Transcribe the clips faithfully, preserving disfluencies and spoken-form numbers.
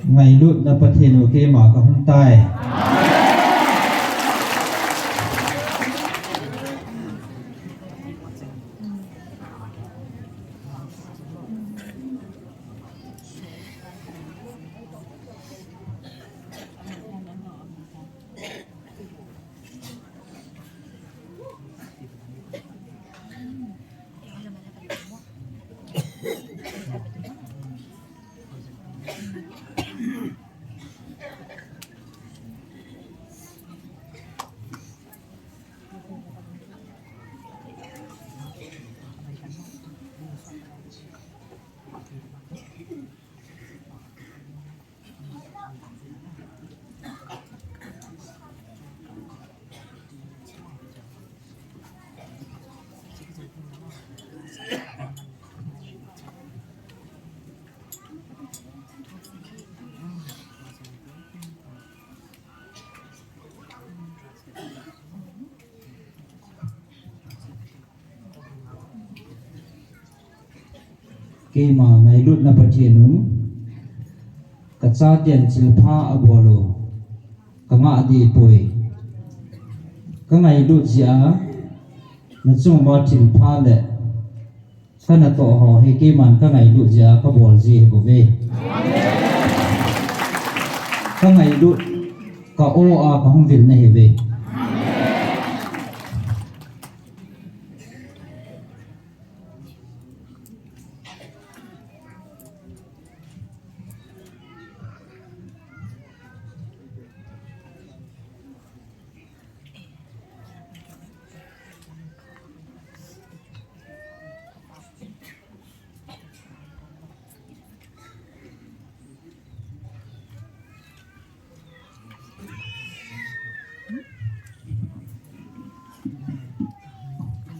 Ngailutna Pathen u, keima kahung tai. Keima ngailutna Pathen un, kachaten thilpha abol u kangah deh poi. Kangailut jeh a nachung uva thilpha le kanatoh ho hi keiman kangailut jeh a kabol ji ahi bouve. Kangailut, ka-o a kahung vil nahiuve.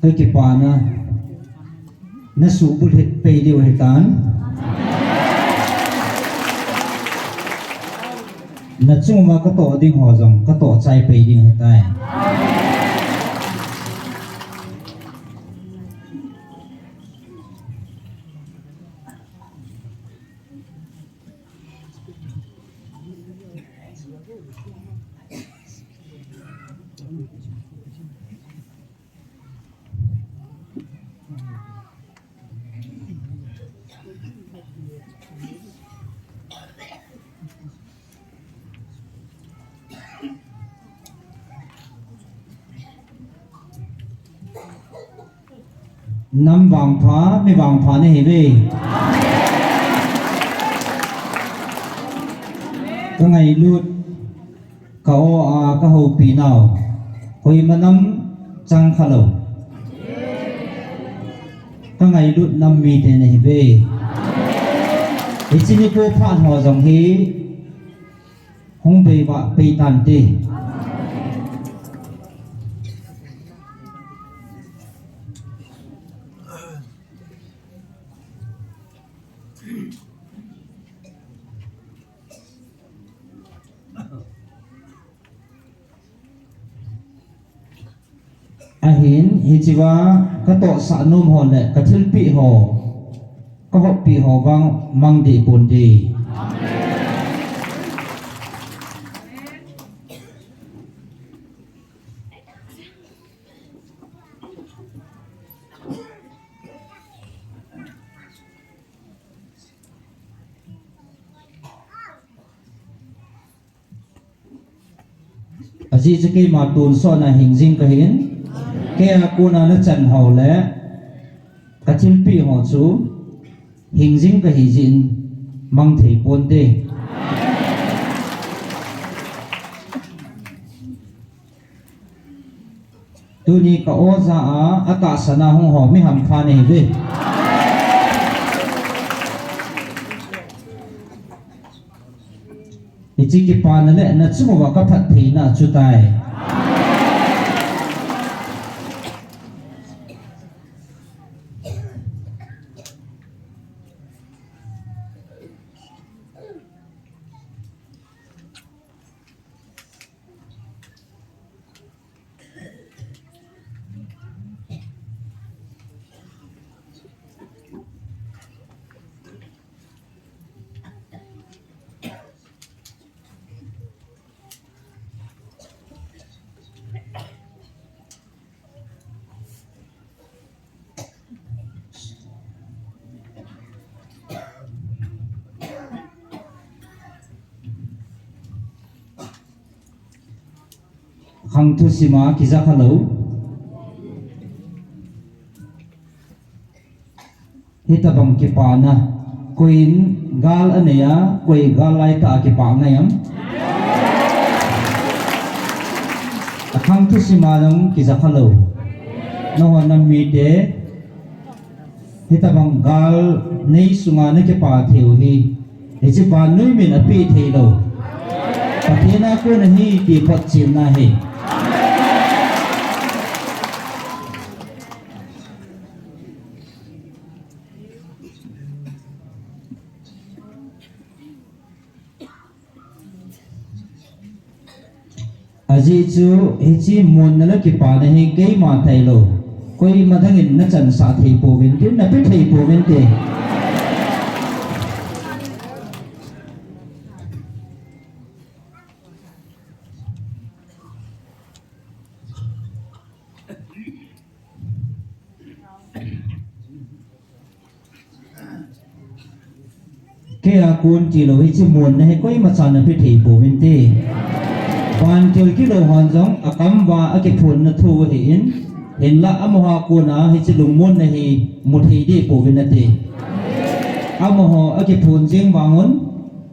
Kakipana, nasuhbulhit pei diu ahitan. Nachung uva katoh ding ho jong katoh chai pei ding ahitai. Nam vangpha, mi vangpha nahiuve. Kangailut, ka-o a kahoupi nau, koima nam chang khalou. Kangailut nam mite nahiuve. Hiche nikho phat ho jong hi hung beivah pei tante. Ahin, hichea katohsah nom ho le kathilpeh ho, kahoppi ho vang mang deh ponte. Ajeh chu keima tonsot na hingjing kahin, keia kona nachan ho le kathilpeh ho chu hingjing kahi jeh in mang thei ponte. Tuni ka-o ja a, atahsan a hung ho mi hampha nahiuve. Hiche kipana le nachung uva kaphattheina chutai. Akhang thusim a kijakha lou. Hitabang kipana. Koiin gal anei a, koi gal laitah a kipah ngai am? Akhang thusim a jong kijakha lou. Nangho nam mite. Hitabang gal nei sunga nakipah theiu hi, hiche vannoi min apeh theilou Pathen a kon ahi ti photchenna ahi. Ajeh chu hiche muanna le kipana hi keima tailou, koima dangin nachansah thei pouvin tin, nape thei pouvin te. Keia kon tilou hiche muanna hi koimachan nape thei pouvin te. Vantil kilou hon jong akam uva akiphonna thu ahin, hinlah amaho a kona hiche lungmonna hi muthei deh pouvin nate. Amaho akiphon jeng vangun,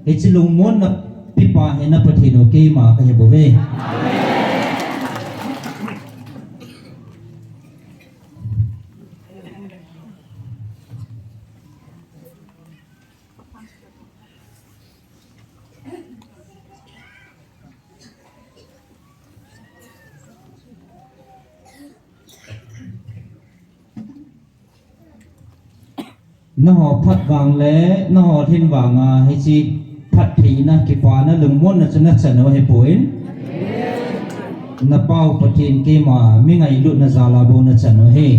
hiche lungmonna pepa hi na Pathen u keima kahi bouve. Nangho phat vang le nangho lhin vanga hiche phattheina, kipana, lungmonna chu nachan u ahipoi. Napau Pathen keima mi ngailutna jal a bou nachan u ahi.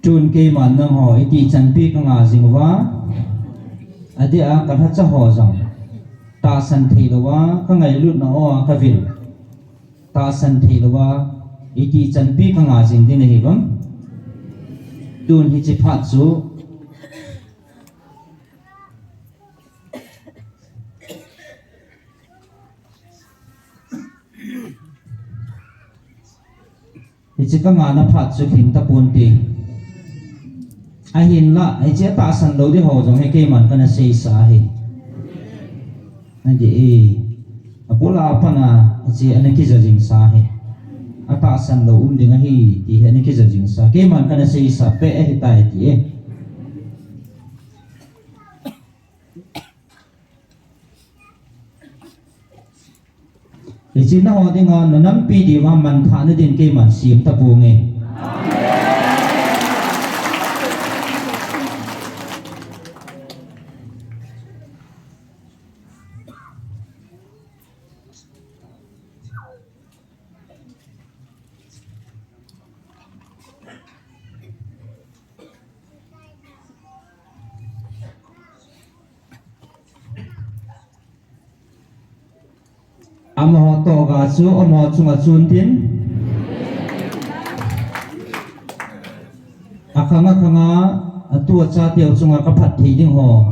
Tun keiman nangho itih chanpi kanga jing uva, adeh a kalhacha ho jong tahsan theilouva, kangailutna o a kavil tahsan theilouva, itih chanpi kanga jing ding nahiuvem? Tun hiche phat chu hiche kangana phat chu lhing taponte. Ahinlah hiche atahsan lou ding ho jong hi keiman kana seisa ahi. Adeh e, abul a pat a hiche ana kija jingsa ahi. Atahsan lou um ding ahi ti hi ana kija jingsa, keiman kana seisa peh ahitai ti e. Hiche nangho dinga nanampi diuva manthahna din keiman sem taponge. Amaho toh ga chu amaho chunga chun tin, akhang akhanga atu achateu chunga kaphatthei ding ho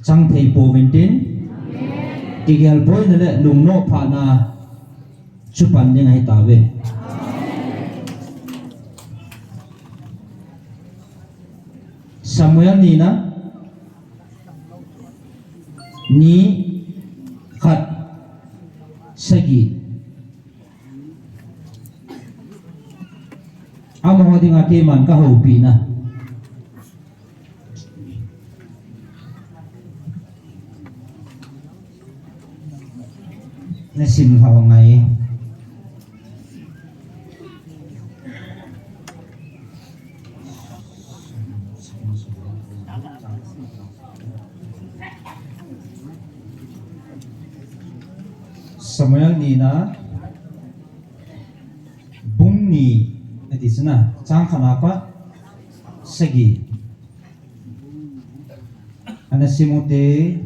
chang thei pouvin tin, kigel boina le lungnoh phatna chu pan ding ahitauve. Samuel nina, ni, khat, sagi. Amaho dinga keiman kahoupina. Nasim lhau ngai. Samuel nina, bung ni, ati chuna, chang khatna pat sagi. Ana simute,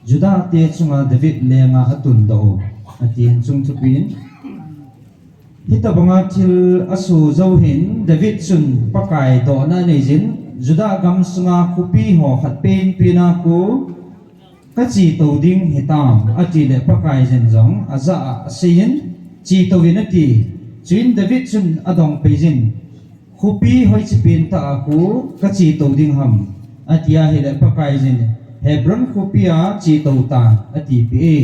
Judah te chunga David lenga atundoh u, ati hin chungthupin. Hitabanga thil asoh jou hin David chun Pakai dohna aneijin, Judah gamsunga khopi ho khat penpen a khu kachetou ding hitam, ati le Pakaiyin jong ajah a aseiyin, chetouvin ati. Chuin David chun adong peijin, khopi hoiche pen tah a khu kachetou ding ham, ati ahile Pakaiyin, Hebron khopi a chetou tan, atipeh e.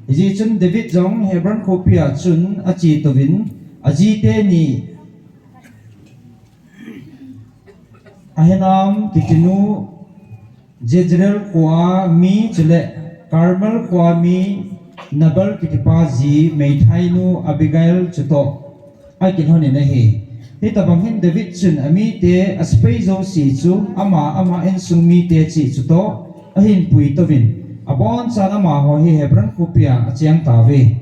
Hijeh chun David jong Hebron khopi a chun achetouvin, ajite ni Ahinoam kitinu, Jezreel khoa mi chule Carmel khoa mi Nabal kitipa ji meithainu Abigail chutoh akilhonin ahi. Hitabang hin David chun amite asepai jouse chu ama, ama insung mite cheh chutoh ahin puitouvin, abonchan amaho hi Hebron khopia acheng tauve.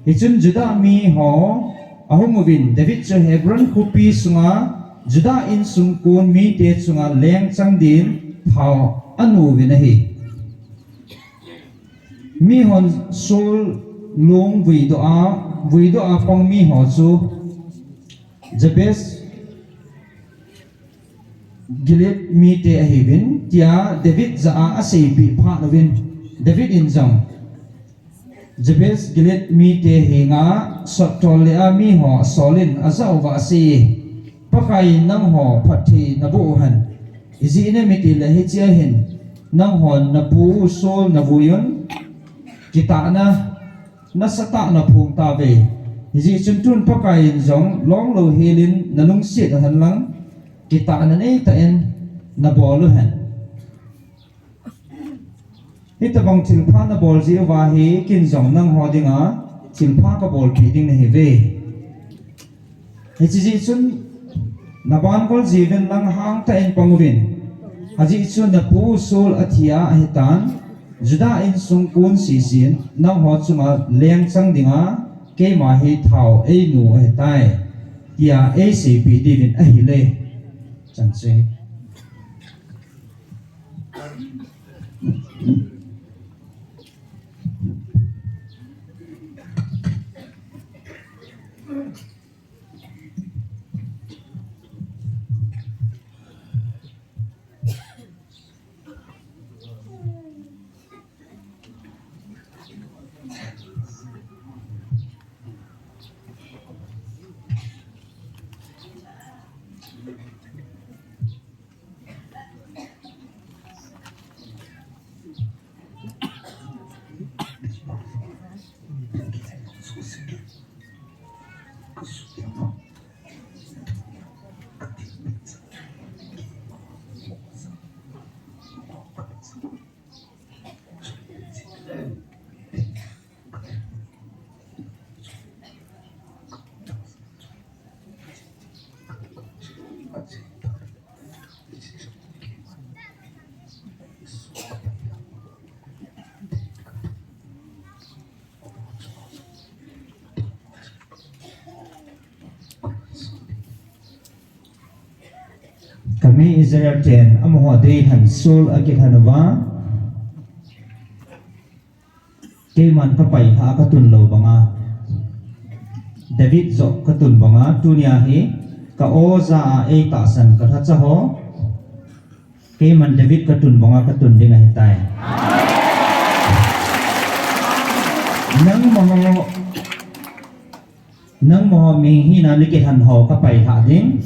Hichun Judah miho ahung uvin, David chu Hebron khopi sunga Judah insung kon mite chunga lengchang din thao anu uvin ahi. Mihon Saul long vuidoh a, vuidoh a pang miho chu Jabesh Gilead mite ahiuvin, tia David jah a aseipeh phat uvin, David in jong Jabesh Gilead mite henga sotthol le a miho asolin ajah uva aseiye, Pakaiyin nangho phatthei naboh uhen. Ijeh inem itile hichea hin nanghon napu u Saul navuiyun, kitahna nasatah naphong tauve. Hijeh chun tun Pakaiyin jong longlou helin nalungset uhen lang, kitahna neitah in nabol uhen. Hitabang thilpha nabol jeh uva hi ken jong nangho dinga thilpha kabolpeh ding nahiuve. Hiche jeh chun naban gol jiuvin lang hangtah in pang uvin. Ajeh chu napu Saul athi a ahitan, Judah insung kon sesen nangho chunga lengchang dinga keima hi thao einu ahitai, tia eiseipeh diuvin ahile. Chan chu hi. Kami Israel ten amaho deilhen Saul akilhen uva, keiman kapailhah a katun lou banga, David joh katun banga, tunia hi ka-o jah a eitahsan kalhacha ho, keiman David katun banga katun ding ahitai. Nangmaho Nangmaho mihing hina nakilhen ho kapailhah ding.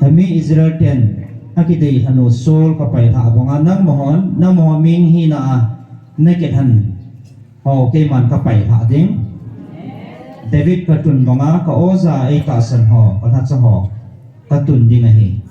Kami Israel ten akideilhen u Saul kapailhah banga nangmahon, nangmaho mihing hina a nakilhen ho keiman kapailhah ding. David katun banga ka-o jah a eitahsan ho, kalhacha ho, katun ding ahi.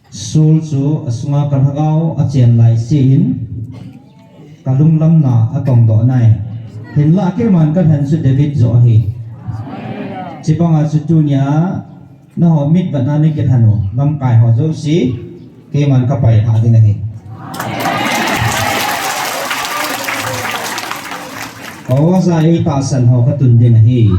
Saul chu asunga ka lhagao achen lai sin, ka lunglamna atongdoh nai. Hinlah keiman kalhen chu David joh ahi. Chibanga chu tunia nangho mitvetna nei kilhen u lamkai ho jouse, keiman kapai lha ding ahi. Ka oja eitahsan ho katun ding ahi.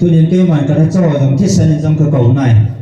Tunin keiman ka lhacha ho jong thisan in jong kakou nai.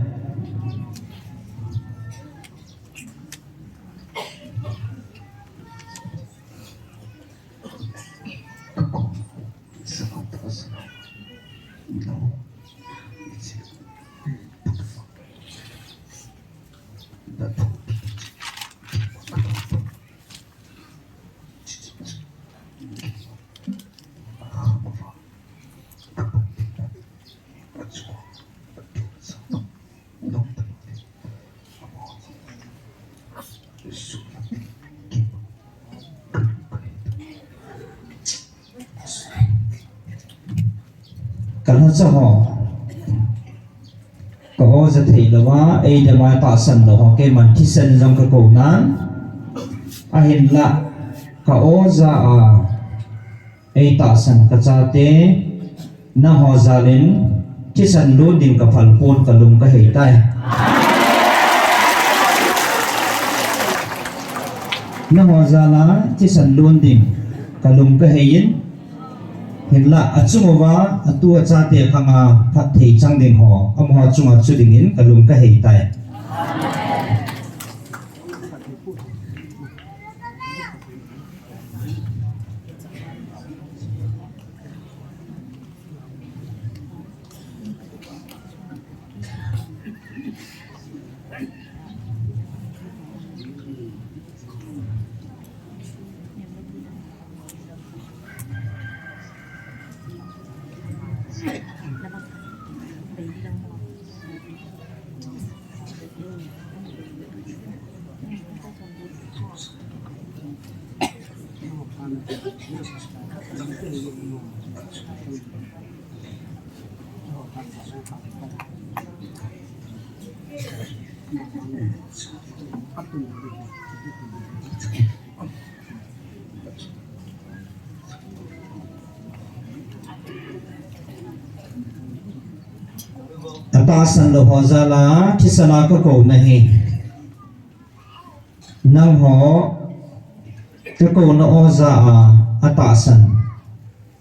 Ka lhacha ho, ka oja thei louva eidam a tahsan lou ho keiman thisan jong kakou nan, ahinlah ka oja a eitahsan ka chate nangho jal in thisan lon ding kaphal pon kalung kahei tai. Nangho jal a thisan lon ding kalung kahei in, hinlah achung uva atu achate khang a phatthei chang ding ho amaho chunga chu dingin kalung kahei tai. Atahsan lou ho jal a thisan a kakou nahi. Nangho kakouna oja a atahsan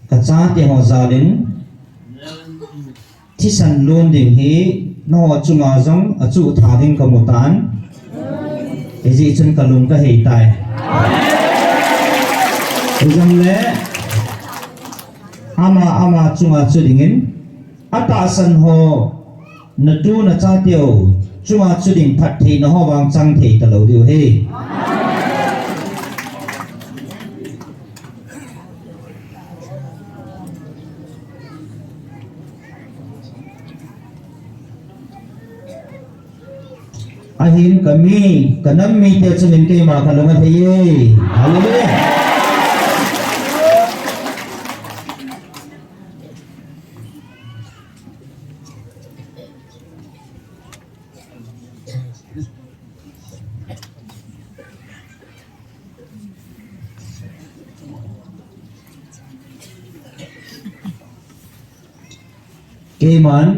ka chate ho jal in thisan lon ding hi nangho chunga jong achuh tha ding kamu tan. Hijeh chun kalung kahei tai. Hijongle ama, ama chunga chu dingin atahsan ho natu nachateu chunga chu ding phattheina ho vang chang thei talou diu ahi. Ahin kami, kanam mite chun in keima kalung athei e. Hallelujah. Keiman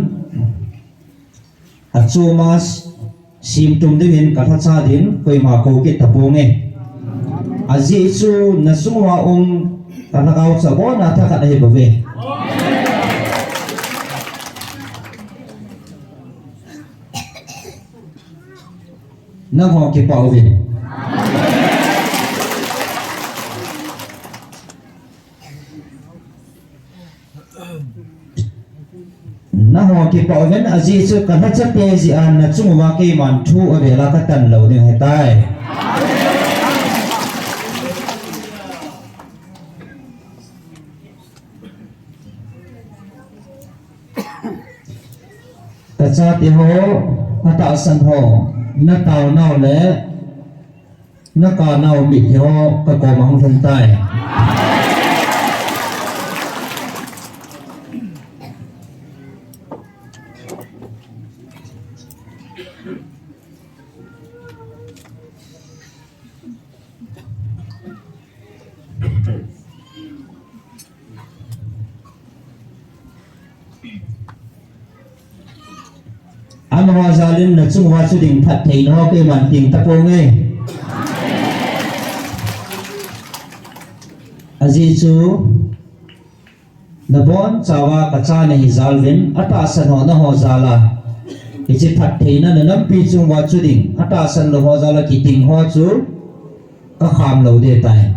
achom a simtum dingin kalhacha din koima kou kit taponge. Ajeh chu nasung uva um kalhagao chabona thakhat ahi bouve. Nangho kipah uvin. Nangho kipah uvin, ajeh chu kalhachate jeh a nachung uva keiman thu avel a katan lou ding ahitai. Kachate ho, atahsan ho, nataonau le nakanau mitlhi ho kakoma hung lhung tai. Nangho jal in nachung uva chu ding phatthei nangho keiman teng taponge. Ajeh chu nabonchauva kacha nahi jal uvin, atahsan ho nangho jal a, hiche phattheina nanampi chung uva chu ding, atahsan lou ho jal a kiteng ho chu kakham lou ding tai.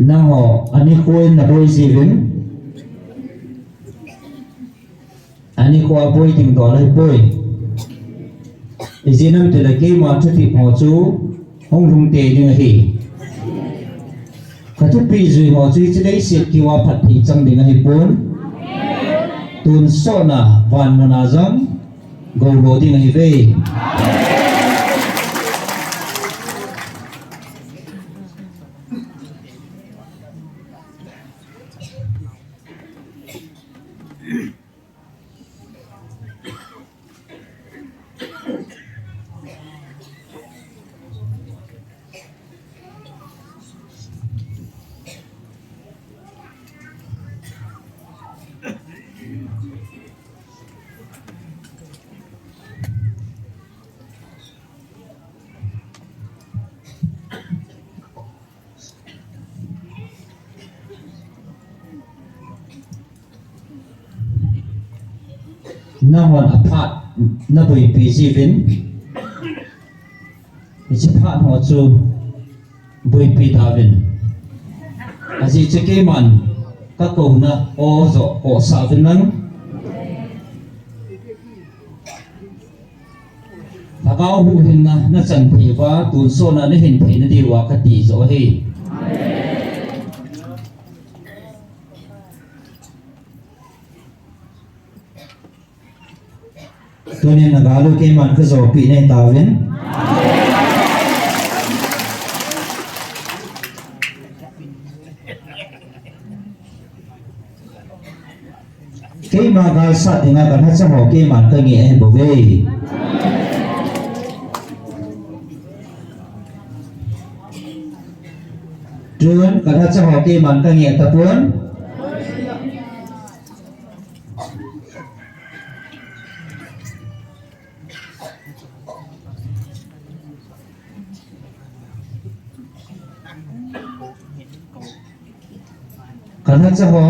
Nangho, ani kho in naboi jiuvin. Ani kho a boi ding dol ahipoi. Ijeh inem itile keima thutep ho chu hung lhung tei ding ahi. Kathupeh jui ho chu hiche leiset kiu a phatthei chang ding ahipon. Tonsot a van mun a jong goulo ding ahiuve. Nanghon aphat naboipi jiuvin, hiche phat ho chu boipi tauvin. Ajeh chu keiman kakouna o joh kohsah uvin lang. Lhagao huhhingna nachan thei uva, tonsot a nahin theina diuva kati joh ahi. Tunin nagal u keiman kajopi nei tauvin. Keima galsat dinga kalhacha ho keiman kangeh ahibouve. Tun kalhacha ho keiman kangeh tapon. Kalhacha ho,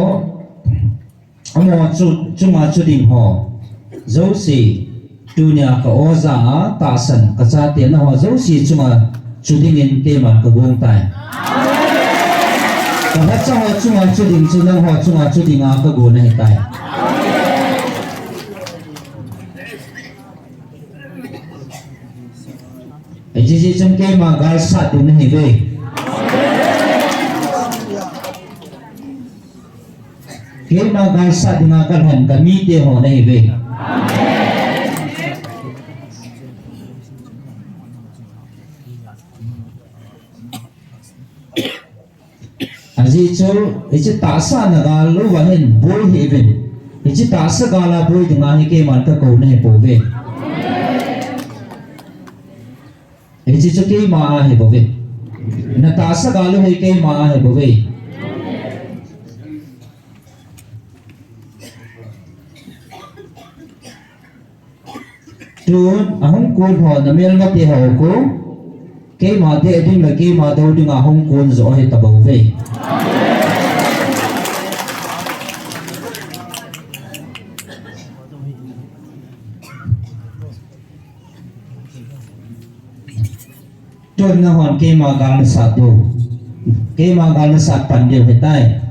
amaho chu, chunga chu ding ho jouse, tunia ka oja a tahsan kachate naho jouse chunga chu dingin keiman kagong tai. Kalhacha ho chunga chu ding chu nangho chunga chu dinga kagon ahitai. Hiche jeh chun keima galsat ding nahiuve. Keima galsat dinga kalhen kamite ho nahiuve. Ajeh chu, hiche tahsa nagal uva hin boi hih uvin. Hiche tahsa gal a boi dinga hi keiman kakou nahipouve. Hiche chu keima ahibouve. Natahsa gal u hi keima ahibouve. Tun ahung kon ho namelmate ho khu, keima deh ding le keima dou dinga hung kon joh ahitabouve. Tun nanghon keima gal nasat diu, keima gal nasat pan diu ahitai.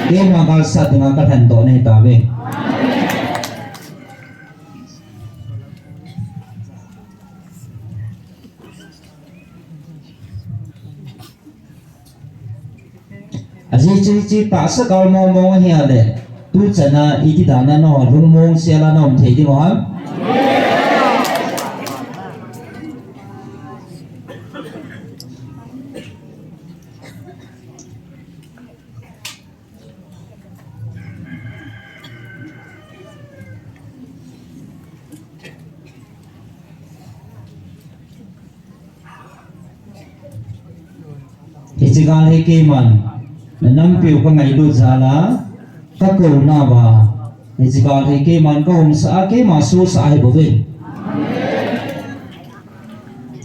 Keima galsat dinga kalhendoh nahitauve. Hiche, hiche tahsa gal mong mong ahi a le, tu chan a iti dan a nangho lungmong sel a na um thei ding u ham? Hiche gal hi keiman na nampiu ka ngailut jal a ka kou nauva, hiche gal hi keiman ka umsah a, keima sohsah ahi bouve.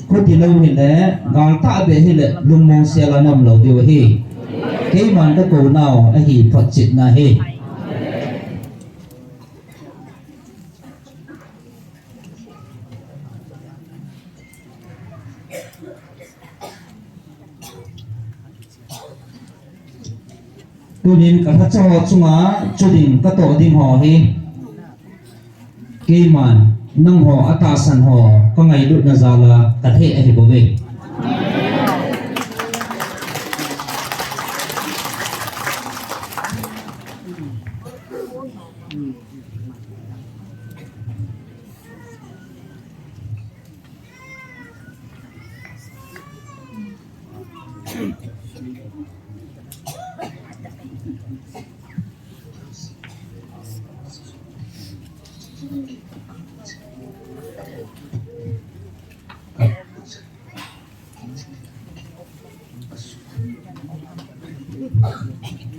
Khuti lou hile, gal tahbeh hile, lungmong sel a na um lou diu ahi. Keiman ka kou nau ahi photchetna hi. Tunin ka lhacha ho chunga chu ding ka toh ding ho hi, keiman nangho atahsan ho ka ngailutna jal a ka lheh ahi bouve.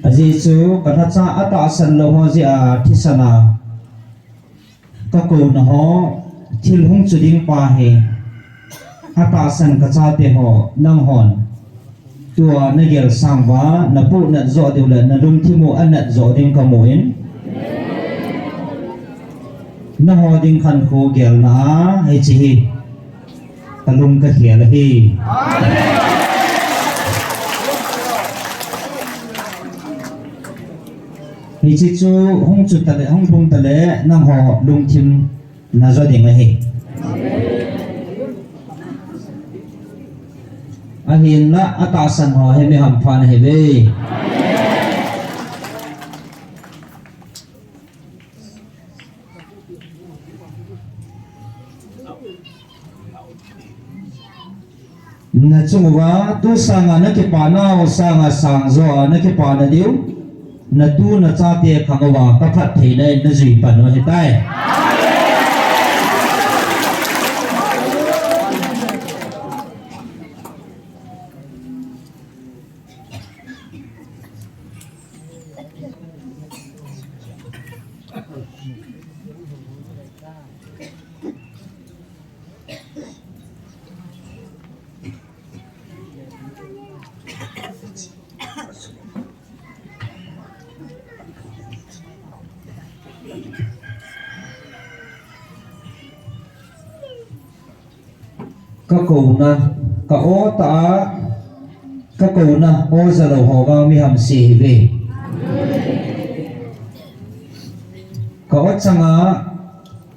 Ajeh chu ka lhacha atahsan lou ho jeh a thisan a ka kouna ho, thil hung chu ding pa hi, atahsan ka chate ho, nanghon tua na gel sang uva, na pohnat joh diu le na lungthim u anat joh ding ka mu in, nangho ding khankho gelna a hiche hi ka lung ka khel ahi. Hiche chu hung chu tale, hung lhung tale, nangho lungthim na jo ding ahi. Ahinla, atahsan ho hi mi hampha na hiuve. Na chung uva, tu sanga na kipa nau sanga sang jo a na kipa na diu, na tu na chate khang uva, ka phattheina in na jui pan u ahitai. Ka kouna, ka o ta a, ka kouna o ja lou ho vang mi hamse hiuve. Ka o changa,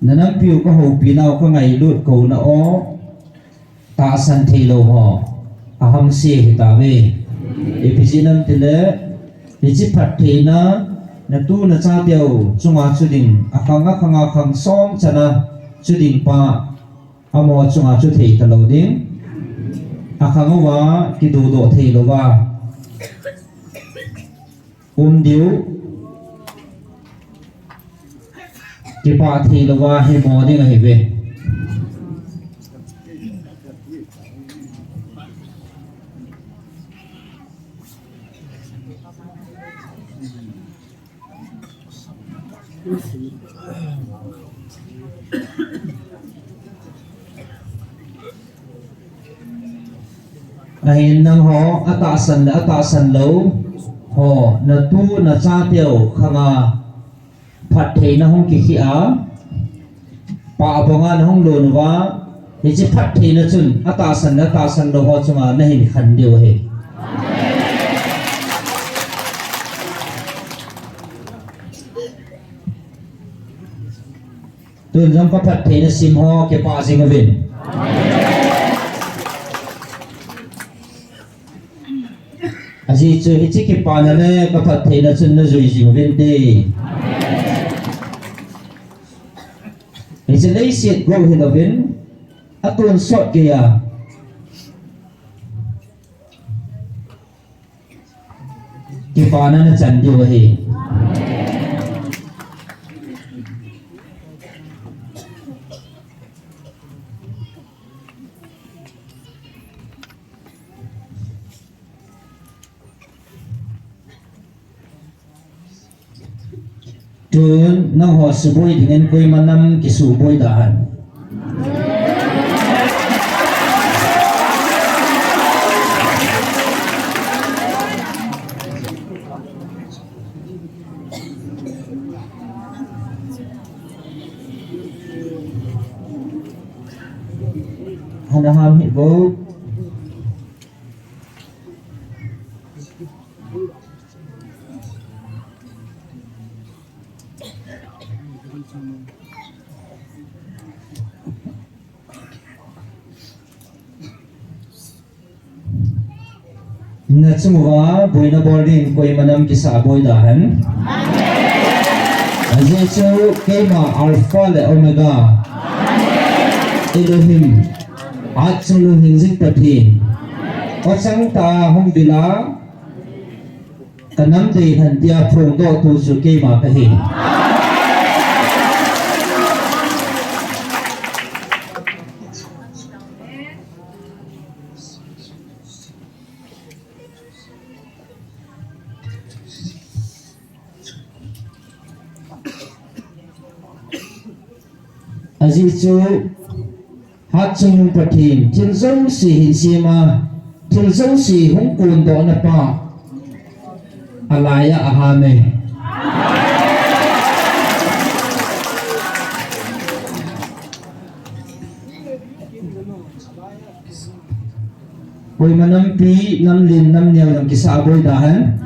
na nampiu ka houpi nau ka ngailut kouna o, tahsan thei lou ho, ahamse hitauve. Ipi jeh ham itile, hiche phattheina, na tu na chateu chunga chu ding, akhang akhang akhang som chana chu ding pa, amaho chunga chu thei talou ding. Akhang uva kidodoh thei louva um diu, kipah thei louva himo ding ahiuve. Ahin nangho, atahsan le atahsan lou ho, na tu na chateu khanga phattheina hung kikhih a, pah banga na hung lon uva, hiche phattheina chun atahsan le atahsan lou ho chunga na hin khan diu ahi. Tun jong ka phattheina sim ho kipah jing uvin. Hichu, hiche kipana le kaphattheina chun najui jing uvinte. Hiche leiset bou hilouvin, atonsot geiya kipana nachan diu ahi. Tun nangho suboi dingin koima nam kisuboi da hen. Hana ham hi bou. Nachung uva boina bol ding koima nam kisuboi da hen. Ajeh chu keima Alpha le Omega, Elohim, Hatchungnung Hingjing Pathen, achang tah a hung vil a, kanam deilhen tia phongdoh tu chu keima kahi. Ajeh chu Hatchungnung Pathen, thil jouse hin sema, thil jouse hung kondohna pa, alai a aham e. Koima nampi, namlen, namneo jong kisuboi da hen.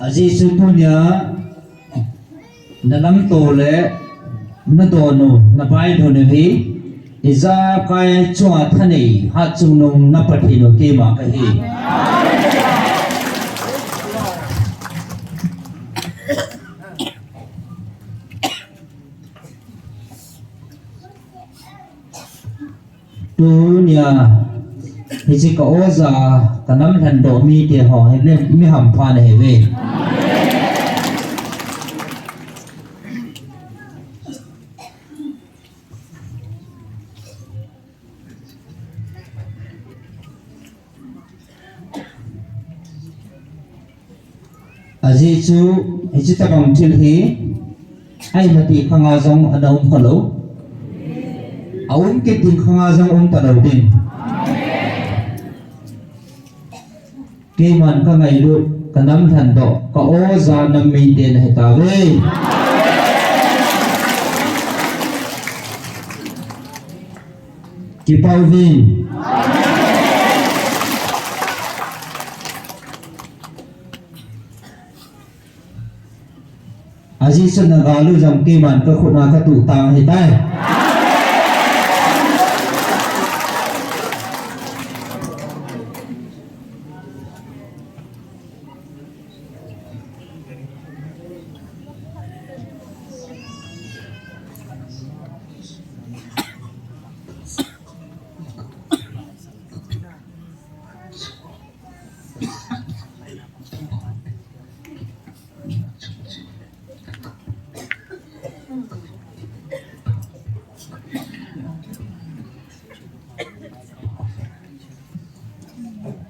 Ajeh chu tunia nalamto le nadon u, nabailhun u hi, ijakai chunga thanei Hatchungnung na Pathen u keima kahi. Tunia, hiche ka oja, kanam lhendoh mite ho, hi mi, mi hampha nahiuve. Ajeh chu, hiche tabang thil hi, ahi mati khanga jong ana um khalou. Aum kit ding khanga jong um talou ding. Keiman kangailut, kanam lhendoh, ka oja nam mite nahitauve. Kipah uvin. Ajeh chu nagal u jong keiman kakhut a katuh tang ahitai.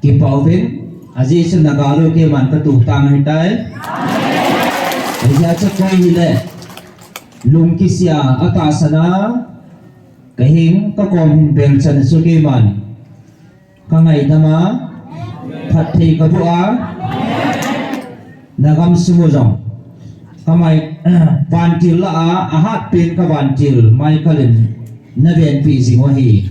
Kipah uvin, ajeh chu nagal u keiman katuh tang ahitai. Hijeh chun koi hile, lung kisih a, atahsan a, kahing, kakom hin belchan chu keiman kangaidam a, phatthei kaboh a, nagam sung u jong kamai, vantil lah a, ahatpen kavantil Michael in Na venpi jing u ahi.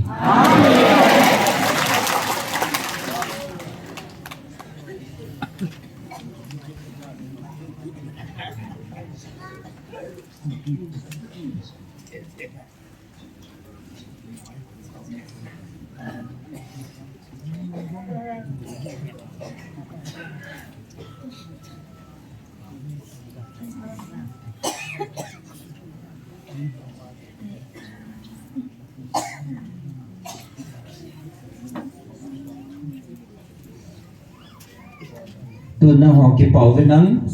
Tun nangho kipah uvin lang,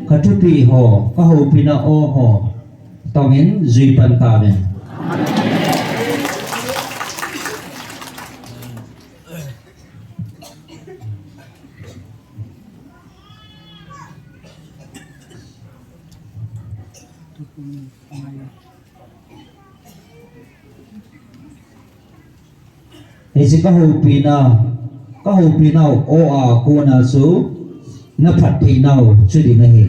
ka thupi ho, ka houpina o ho, tongin jui pan tauvin. Hiche ka houpina, ka houpinau o a kona chu na phattheinau chu ding ahi.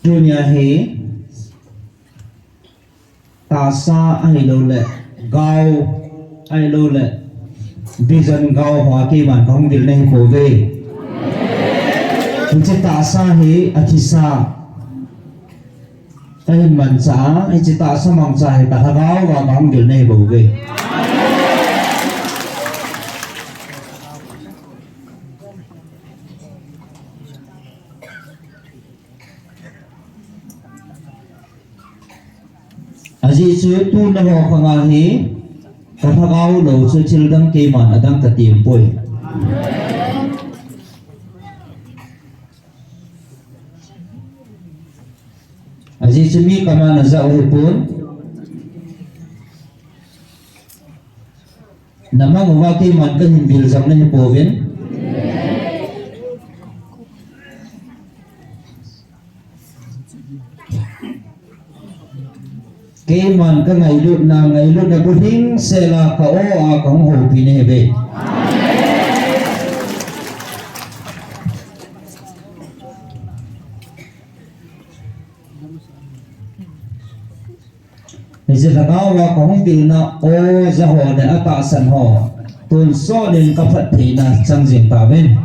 Tunia hi tahsa ahilouleh gao ahilouleh vision gao hoa keiman kahung vil nahi pouve. Hiche tahsa hi athisa kahin manchah a, hiche tahsa mangcha hi ka lhagao a kahung vil nahi pouve. Ajeh chu tuna ho khanga hi ka lhagao lou chu thil dang keiman adang ka tem poi. Ajeh chu mi kama na ja u hipon. Na mang uva keiman kahin vil jong nahi pouvin. Keiman ka ngailutna, ngailutna bu hing sela ka o a kahung houpi nahi ve. Hiche lhagao a kahung vilna o ja ho le atahsan ho tonsot in ka phattheina chang jing tauvin.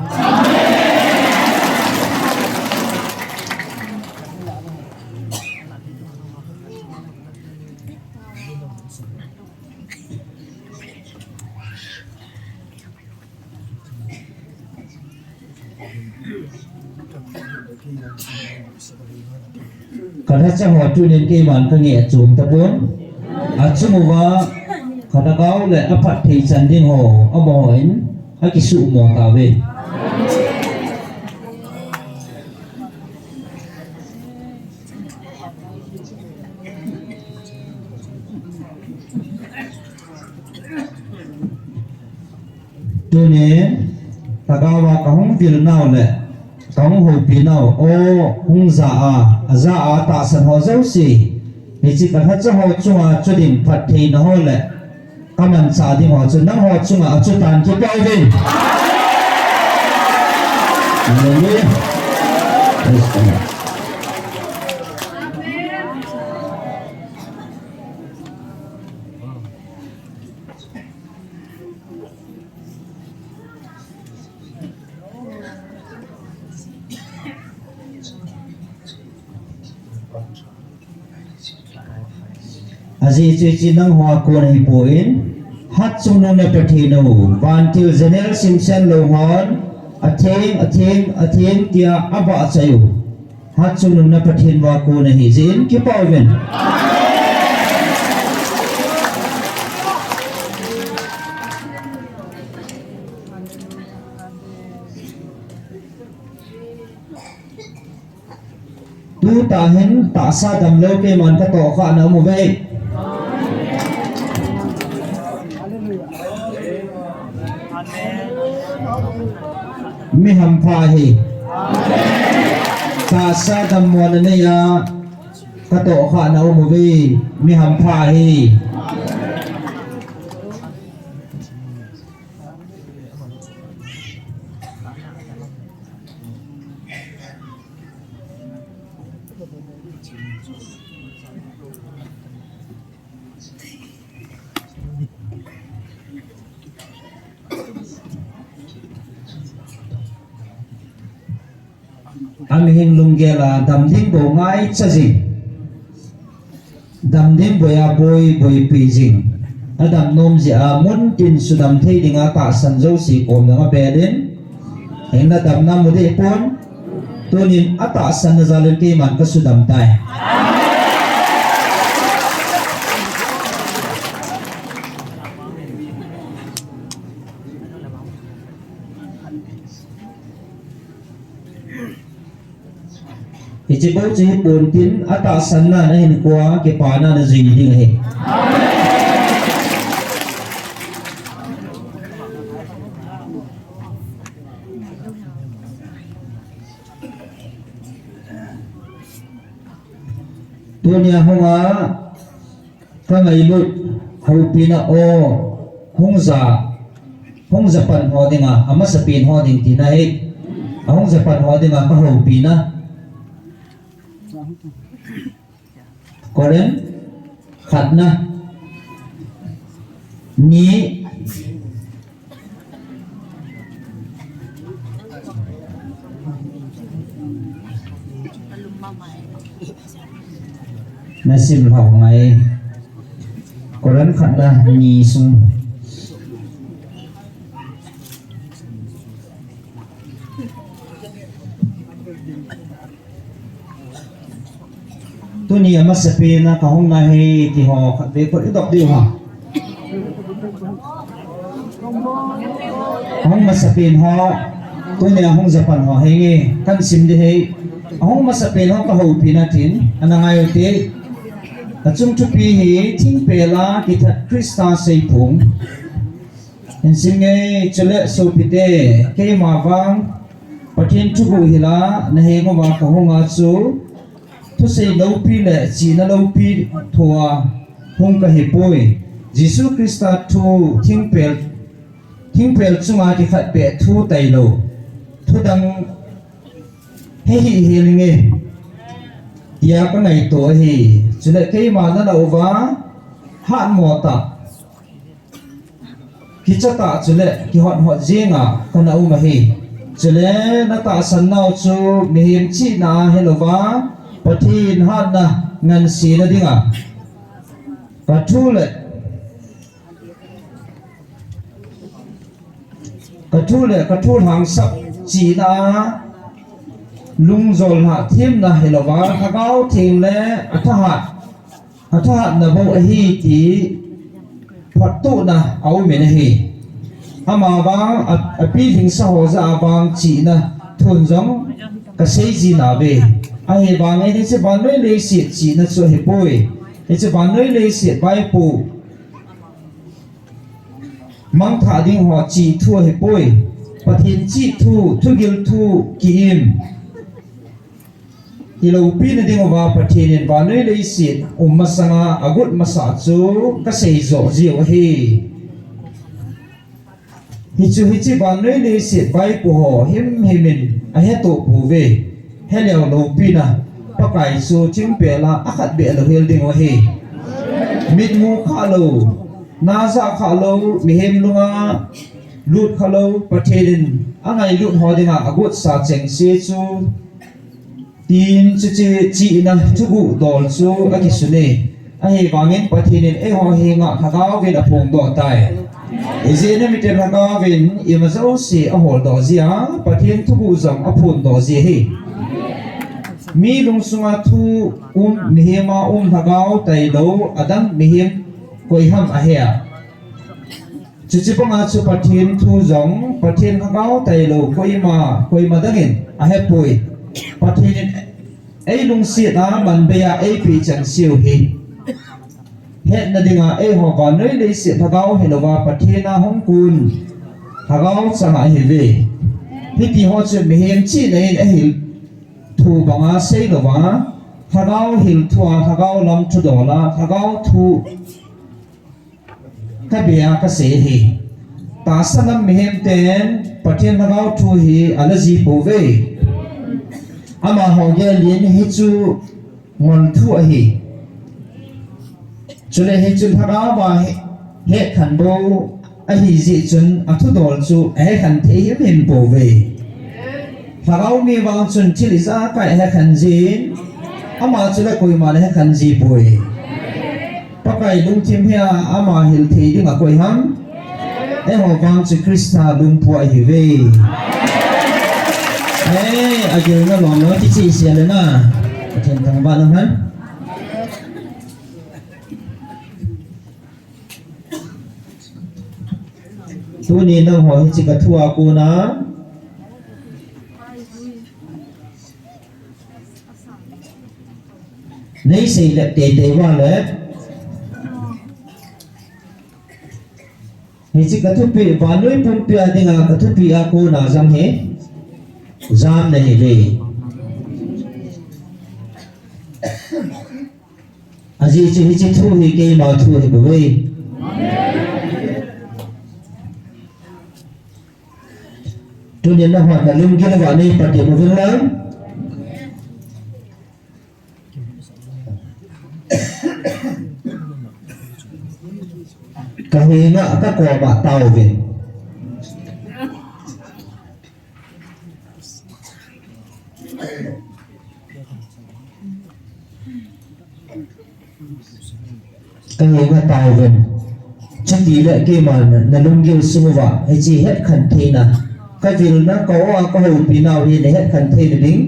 Ka lhacha ho tunin keiman ka ngeh chom tapon. Achung uva ka lhagao le aphatthei chan ding ho amahon akisuhmo tauve. Tunin lhagao a kahung vilnau le kahung houpinau o hung ja a, aja a tahsan ho jouse, hiche ka lhacha ho chunga chu ding phattheina ho le ka manchah ding ho chu nangho chunga achu tan kipah uvin. Hallelujah. Praise the Lord. Ajeh chu hiche nangho a kon ahipon, Hatchungnung na Pathen u, vantil janel simsen lou hon, atheng, atheng, atheng tia avahchoi u. Hatchungnung na Pathen uva kon ahi jeh in kipah uvin. Tuta hin tahsa damlou keiman katoh khah na um uve. Mi hampha hi. Tahsa dammo na neiya katoh khah na um uve. Mi hampha hi. Amihing lunggel a damding bou ngaicha jing. Damding boiya boi boipi jing. Adam nom jeh a muntin sudam thei dinga tahsan jouse kom jong abel in. Hinla damna mu deh pon. Tunin atahsan na jal in keiman kasudam tai. Hiche bou chu hi pon tin, atahsan na, na hinkhoa kipana na jui ding ahi. Tunia hung a, ka ngailut, houpina o, hung ja, hung ja pan ho dinga, amasapen ho ding tina ahi. Ahung ja pan ho dinga ka houpina. Korin, khatna, ni, Na sim lhau ngai. Korin khatna ni sung. Tuni amasapen a kahung na hi ti ho khatvei khat i dop diu ham. Ahung masapen ho, tuni ahung ja pan ho henge, kan sim ding ahi. Ahung masapen ho ka houpina tin, ana ngai ute. Ka chung thupi hi thingpel a kithat Christa seiphong. Hin sim nge, chule sopite, keima vang Pathen thuguh hila na heng uva kahung a chu, thusei loupi le chihna loupi thua hung kahi poi. Jesu Christa thu thingpel, thingpel chunga kikhat beh thu tailou. Thudang he hi hel inge. Tia ka ngaito ahi. Chule keima na la uva hatmo tah. Kicha tah chule kihot hot jeng a kana um ahi. Chule na tahsan nau chu mihem chihna a helouva Pathen hatna ngansena dinga. Ka thu le, ka thu le, ka thu lhangsap chihna a lungjol na themna helouva, Lhagao Theng le athahat Athahatna bou ahi ti phattuhna aum in ahi. Ama vang a, apilhingsa ho jah a vang chihna thun jong kasei ji nauve. Ahivangin hiche vannoi leiset chihna chu ahipoi. Hiche vannoi leiset vaipo mangthah ding ho chih thu ahipoi. Pathen chih thu, thugil thu ki-im. Iloupina dinguva Pathen in vannoi leiset um masanga agot masa chu kasei joh jiu ahi. Hichu hiche vannoi leiset vaipo ho himhim in ahetoh pouve. Heleu loupina Pakai chu thingpel a akhat beh lou hel dingu ahi. Mitmu khalou, najah khalou, mihem lunga lut khalou, Pathen in angailut ho dinga agotsa chengse chu Tin chuche chihna thuguh dol chu akisun e. Ahivangin Pathen in eiho henga Lhagao vin aphongdoh tai. Ijeh inem itile Lhagao vin ima jouse aholdoh jia, Pathen thuguh jong aphondoh ji ahi. Mi lungsunga thu um, mihema um Lhagao tailou, adang mihem koiham ahe a. Chuche banga chu Pathen thu jong, Pathen Lhagao tailou, koima, koima dangin ahepoi. Pathen in Ei lungset a manbei a ei peh chan seh u hi. Hetna dinga eiho vannoi leiset lhagao hilouva Pathen a hung kon lhagao chang ahiuve. Hiti ho chu mihem chihna in ahil thu banga seilouva, lhagao hil thu a, lhagao lam thudol a, lhagao thu kabei a kasei ahi. Tahsa lam mihem ten Pathen lhagao thu hi ala jih pouve. Amaho gel in hichu ngol thu ahi. Chule hichu lhagao a he, hekhen bou ahi jeh chun athudol chu ahekhen thei himhim pouve. Lhagao mi vang chun thil ijakai ahekhen jin, ama chule koiman ahekhen jipoi. Pakai lungthim hia ama hil thei ding akoi ham? Eiho vang chu Christa lungpu ahiuve. Eh, agilna lom lom kicheh sel na. Pathen thangvah in um hen. Tuni nangho hiche kathu a kona neisei lep teitei uva le, hiche kathupeh, vannoi pumpi a dinga kathupeh a kona jong hi jam nahiuve. Ajeh chu hiche thu hi keima thu ahibouve. Tunin nahon nalunggil uva neipatep uvin lang. Kahenga kakoma taovin. Kahenga taovin. Chutile keiman nalunggil sung uva hiche hetkhen theina, kavilna, ka-o a kahoupi nau hi nahetkhen theina ding,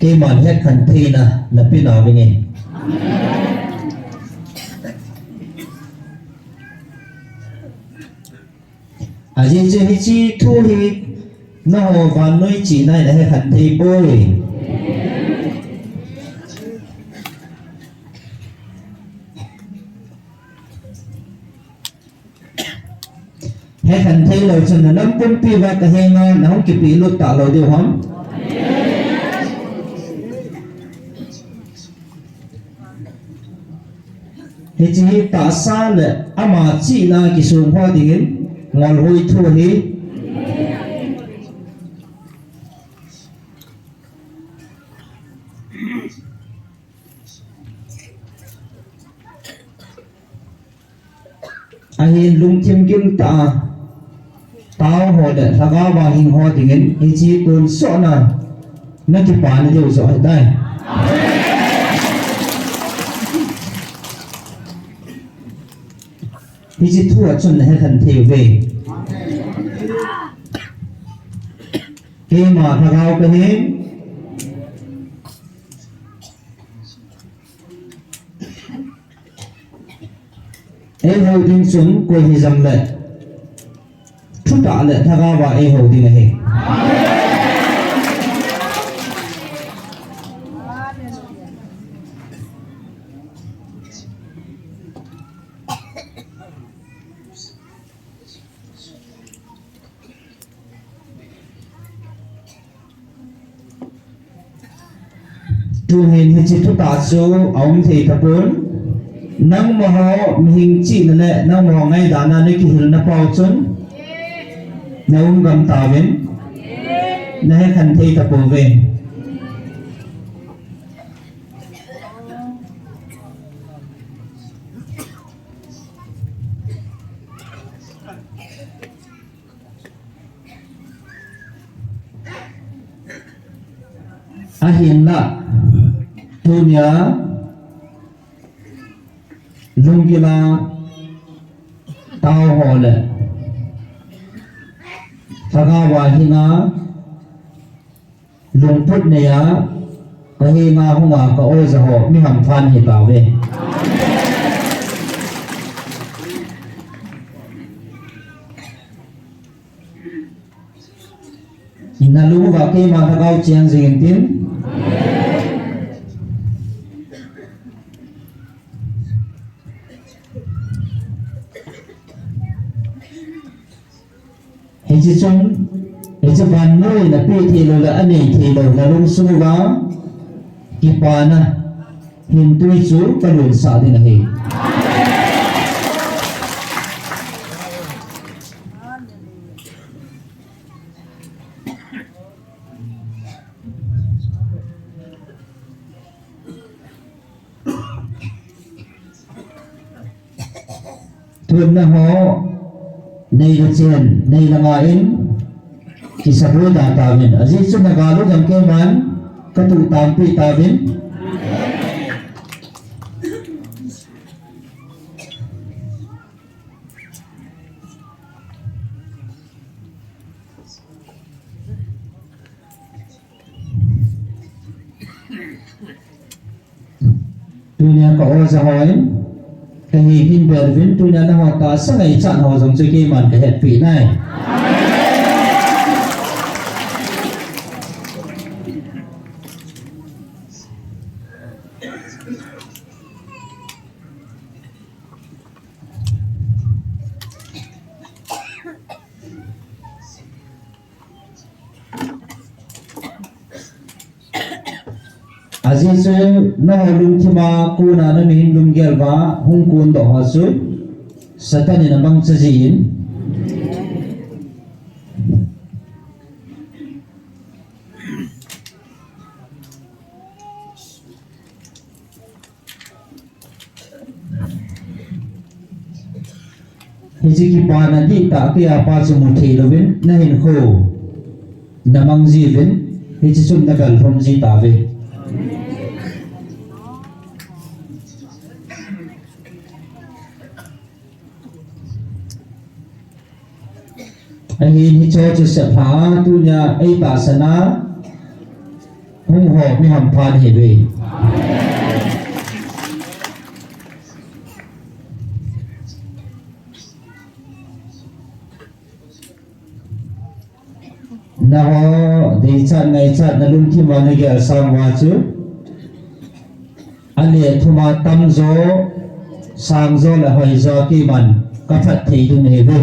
keiman hetkhen theina napeh nauvinge. Ajeh chu hiche thu hi nangho vannoi chihna in ahekhen theipoi. Hekhen theilou chun nanam pumpi uva kahenga nahung kipehlut talou diu ham? Hiche hi tahsa le ama chihna kisong ho dingin ngolhoi thu ahi. Ahin lungthim giltah a taoho le lhagao a hingho dingin hiche tonsotna nakipana diu joh ahitai. Hiche thu a chun nahekhen theiuve. Keima lhagao kahin, eihou ding chun koi hijongle thutah le lhagao a eihou ding ahi. Tuhin hiche thutah chu aum thei tapon, nangmaho mihem chihna le nangmaho ngaidana nakihilna pau chun naum gam tauvin, nahekhen thei tapouve. Ahinla, tunia lunggila taoho le lhagao a hinga lungput neiya kahenga hunga ka-oja ho mihampha nahitauve. Nalunguva keima lhagao cheng jing intin. Hichun, hiche vannoi in apeh theilou le anei theilou nalungsung uva kipana hintui chu kalunsah ding ahi. Tun nangho nei le chen, nei le nga in kisabol da tauvin. Ajeh chu nagal u jong keiman katuh tangpeh tauvin. Tunia ka oja hon kahin bel uvin, tunia nangho tahsa ngaichat ho jong chu keiman kahetpeh nai. Ajeh chu nangho lungthim a kona na mihem lunggel uva hung kondoh ho chu Satan in amangcha jin. Hiche kipana dihtah keiya pa chu mu thei louvin, nahinkho namang jiuvin, hiche chun nagal lhom ji tauve. Ahin hiche chu seplha a tunia eitahsan a hung ho mi hampha nahiuve. Nangho deichat ngaichat nalungthim uva nagel sang uva chu ale thum a tamjo, sangjo le hoijo keiman kaphatthei ding nahiuve.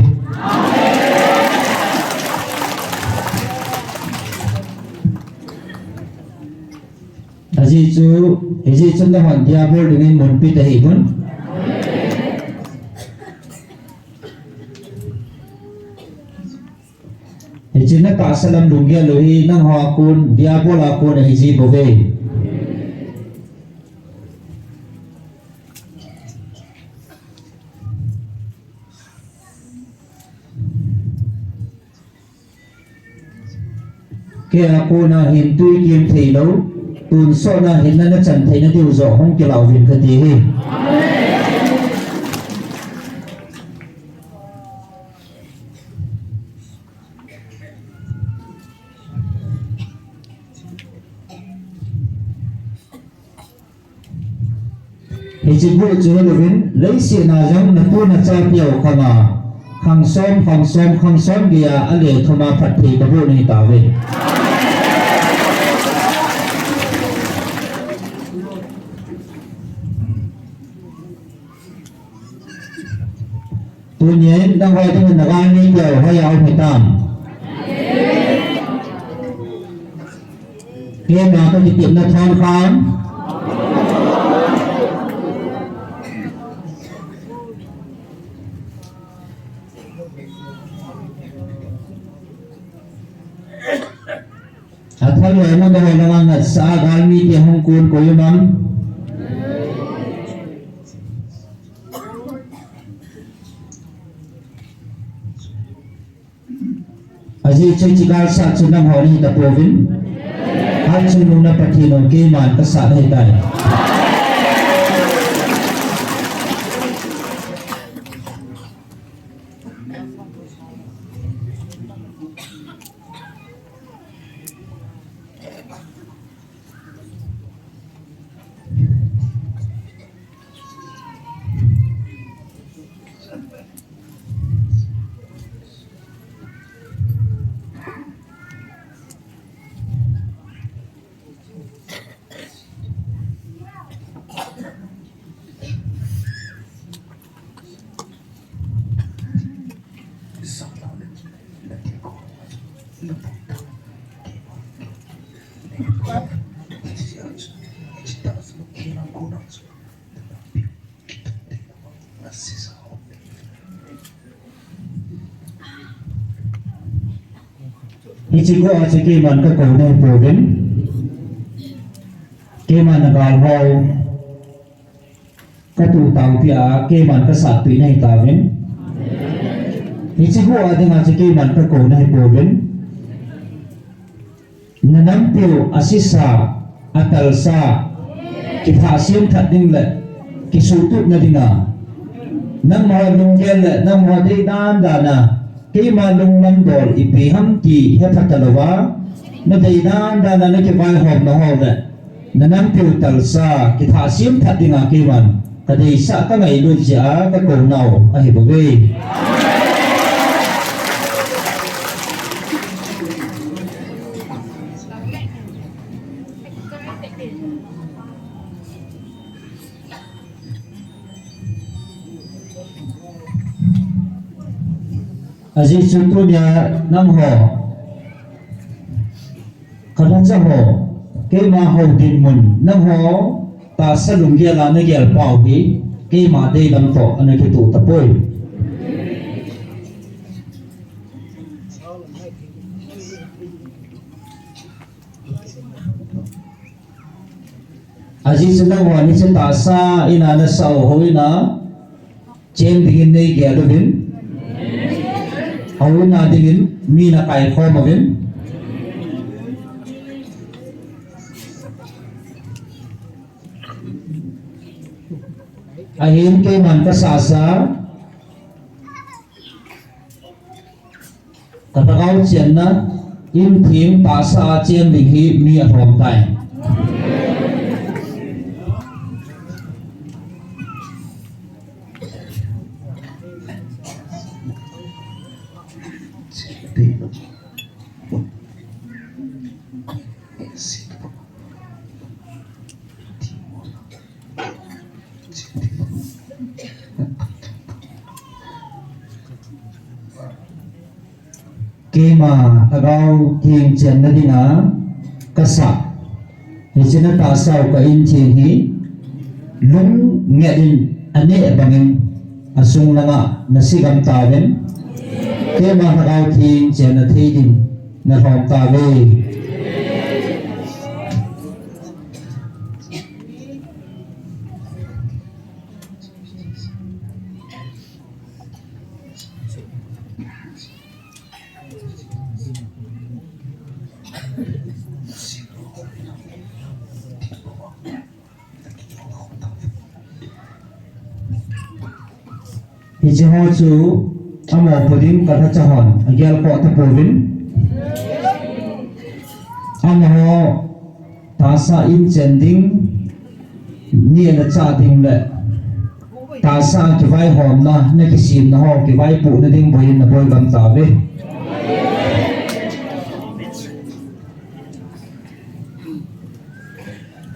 Ajeh chu, hijeh chun nahon Diabol dingin mun pe tahih un. Hiche natahsa lam lunggel u hi nangho a kon, Diabol a kon ahiji bouve. Keiya kona hintui kim theilou, tonsot na hinna nachan theina diu joh hung kilah uvin kati ahi. Hiche boh chu hilouvin, leiset a jong natu nachaten khang a, khang som, khang som, khang som geiya ale thum a phatthei kaboh nahi tauve. Tunin nangho dingin nagalmi teu hoiya um hitam? Keima kakitepna thon khan. Athal lou mun dang ho langa ngaisah a galmite hung kon koi um am? Ajeh chu hiche galsat chu nangho nahi tapouvin, Hatchungnung na Pathen un keiman kasat ahitai. Hiche ko a chu keiman kakou nahi pouvin. Keiman nagal hou katuh taupi a keiman kasatpi nahi tauvin. Hiche ko a dinga chu keiman kakou nahi pouvin. Nanampiu asisa, atalsa, kithah semthat ding le kisuhtupna dinga, nangho lunggel le nangho deidan dan a keima lunglam dol ipi ham ti hepha talouva, nadeidan dan a nakivaihomna ho le nanampiu talsa kithah semthat dinga keiman kadeisah kangailut jeh a kakou nau ahibouve. Ajeh chu tunia nangho, kalhacha ho, keima hou dinmun, nangho tahsa lunggel a nagel pau hi keima deilam toh ana kitoh tapoi. Ajeh chu nangho hiche tahsa in a nasah u houin a chen dingin neigel uvin, houin a dingin mi nakaikhom uvin. Ahin keiman kasasa, kalhagao chenna, in theng tahsa a chen ding hi mi alhom tai. Keima lhagao theng chenna dinga kasah, hiche natahsa u ka in theng hi lungnget in aneh bangin asung langa nase gam tauvin, keima lhagao theng chenna thei din nalhom tauve. Hiche ho chu amopo ding kalhacha hon agel khoh tapouvin. Amaho tahsa in chen ding, neh le chah ding le tahsa kivaihomna, nakisemna ho kivaipohna ding boiyin naboi gam tauve.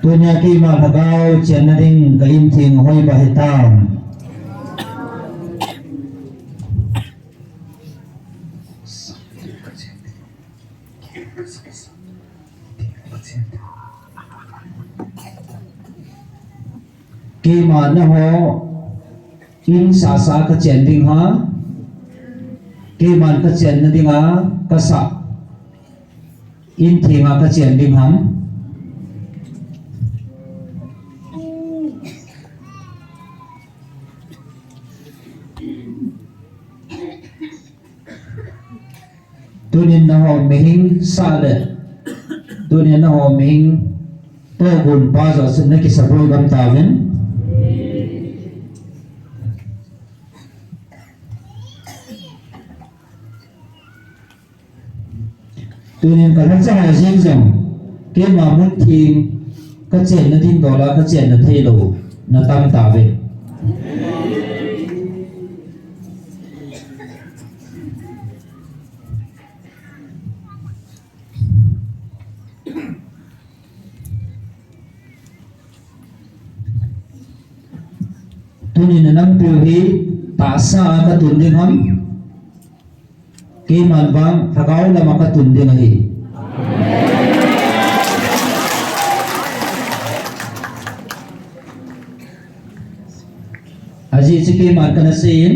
Tunia keima lhagao chenna ding ka in theng hoi ba hitam. Keima nangho in sasa kachen ding ham, keiman kachenna dinga kasah in thenga kachen ding ham? Tunin nangho mihing sah le, tunin nangho mihing tohgon pa joh chun nakisaboi gam tauvin. Tunin kalhacha ho jeng jong, keima mun theng kachenna ding dola kachenna theilou natam tauve. Tunin nanampiu hi tahsa a katun ding ham? Keiman vang lhagao lama katun ding ahi. Keiman kana seiyin.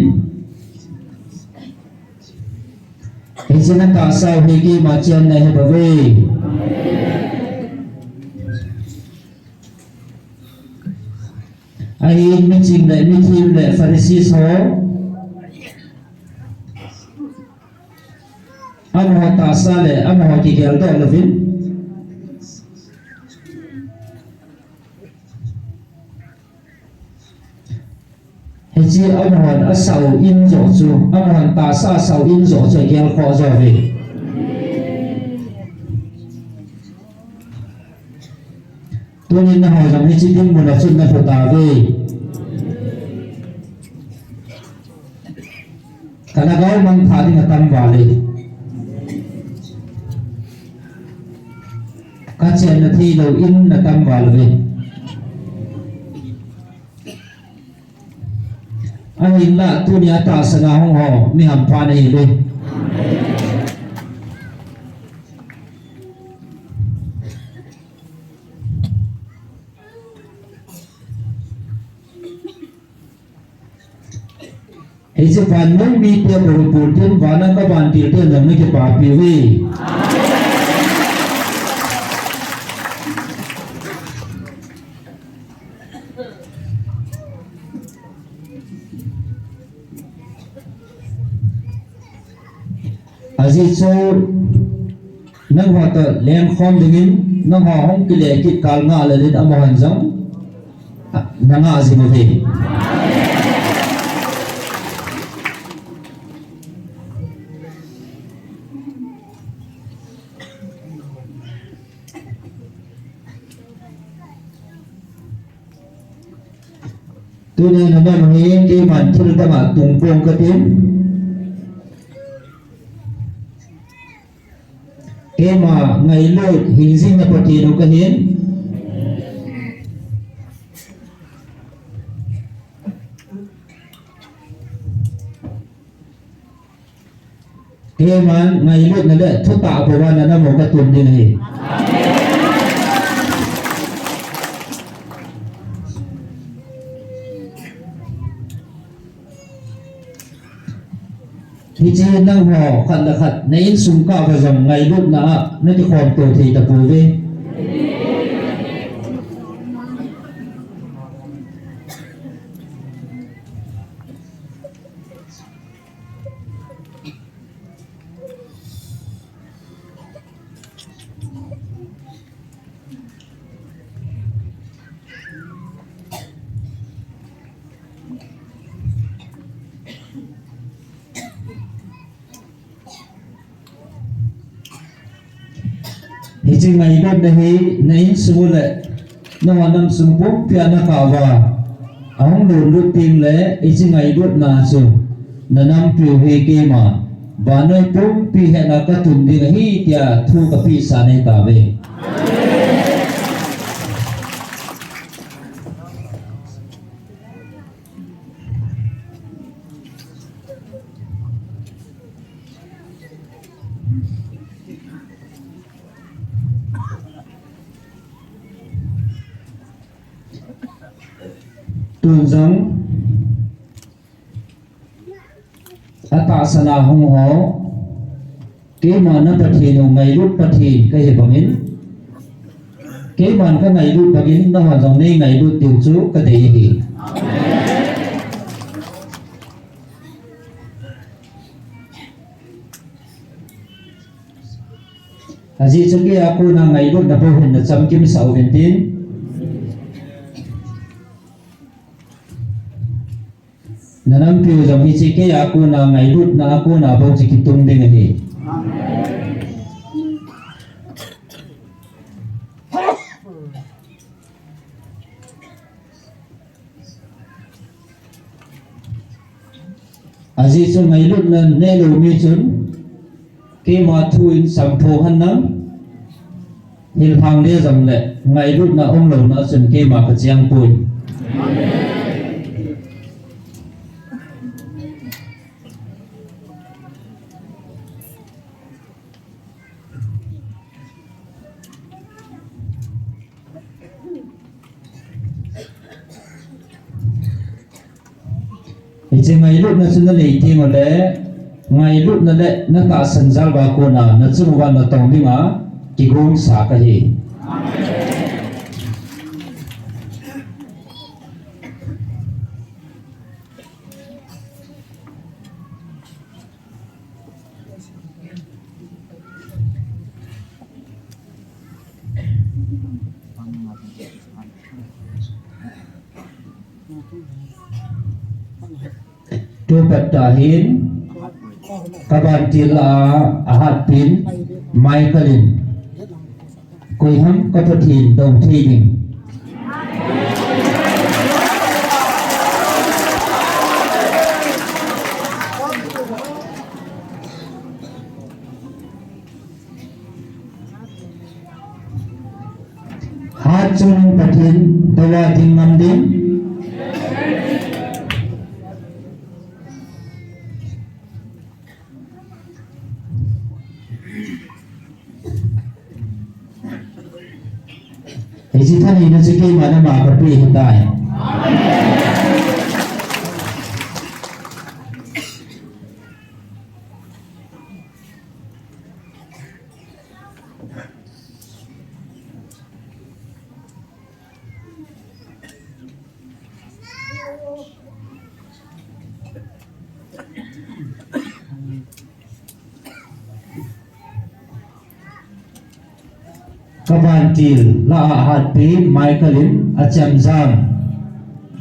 Hiche na tahsa u hi keima chang nahi bouve. Ahin miching le mithem le Pharisees ho. Amaho tahsa le amaho kigel doh louvin. Hiche amahon asah u in joh chu, amahon tahsa asah u in joh chu agelkhoh joh uve. Tunin nangho jong hiche dinmun a chun nalhu tauve. Ka lhagao mangthah ding atam val e. Ka chenna theilou in atam val uve. Ahinla tunia tahsan a hung ho mi hampha nahiuve. Hiche vannoi mite bou hi pultin, vana ka vantil ten jong nakipapi uve. Ajeh chu nangho toh lengkhom dingin, nangho hung kile kit kal ngah lelin amahon jong nangah jing uve. Tunia nanam hi keiman thil dang a tung pong katin. Keima ngailut hingjing na Pathen u kahin. Keiman ngailutna le thutah bou a nanam u katun ding ahi. Hiche nangho khat le khat na insung kah uva jong ngailutna a nakikhom to thei tapouve. Hiche ngailutna hi na insung u le nangho nam sung pumpi a nakah uva ahung lutlut teng le, hiche ngailutna chu nanampiu hi keima vannoi pumpi hetna katun ding ahi tia thu kapeh sah nahi tauve. Tun jong atahsan a hung ho, keima na Pathen u ngailut Pathen kahi bangin, keiman kangailut bangin nahon jong neingailut diu chu kadei ahi. Ajeh chu keia kona ngailutna bou hin nachamkim sah uvin tin. Nanampiu jong hiche keia kona ngailutna a kona bou chu kitung ding ahi. Ajeh chu ngailutna neilou mi chun keima thu in samphong henlang, hilhang le jong le ngailutna umlouna chun keima kacheng poi. Hiche ngailutna chu nanei teng uleh, ngailutna le natahsan jal uva kona nachung uva natong dinga kigongsa kahi. Tupat tah hin, kabantil a, ahatpen Michael in, koiham ka Pathen dou thei ding. Hatchungnung Pathen dou a ding ngam ding. Hiche thaneina chu keima nama kapeh ahitai. Kabantil la a hatpen Michael in achemjam.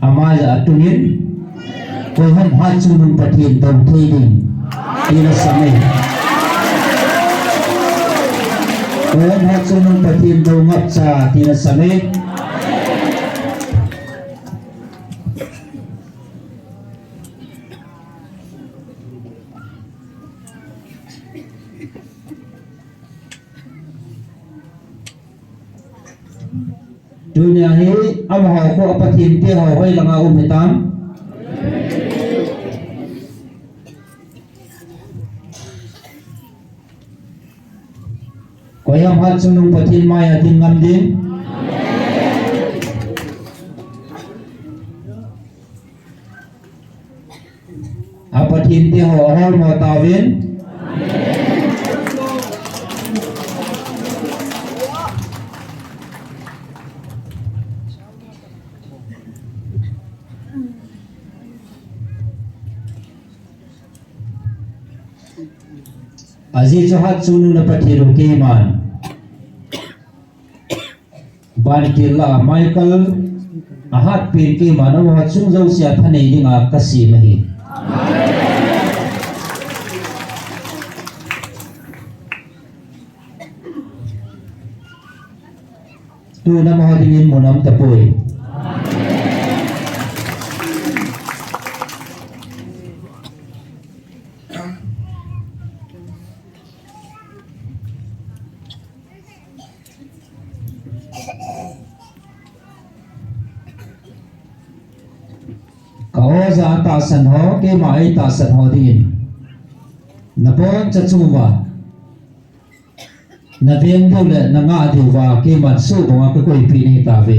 Ama jeh a tungin, koiham hatchungnung Pathen dou thei ding, tina same. Koiham hatchungnung Pathen dou ngapcha, tina same. Tunia hi amaho khu a Pathen te ho hoilanga um hitam? Koiham hatchungnung Pathen maiya ding ngam ding? A Pathen te ho aholmo tauvin. Ajeh chu hatchungnung na Pathen u keiman. Bantil la Michael ahatpen keiman amaho chung jousea thanei dinga kasem ahi. Tun amaho dingin mun aum tapoi. Ka oja tahsan ho, keima eitahsan ho dingin, naboncha chunguva, naveng diu le nangah diuva keiman sohbanga kakoipeh nahi tauve.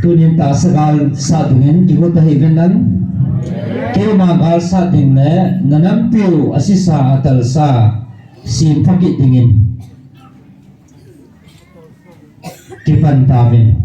Tunin tahsa gal sat dingin kigot ahi uvin lang. Keima gal sat ding le nanampiu asisa atalsa sempha kit dingin kipan tauvin.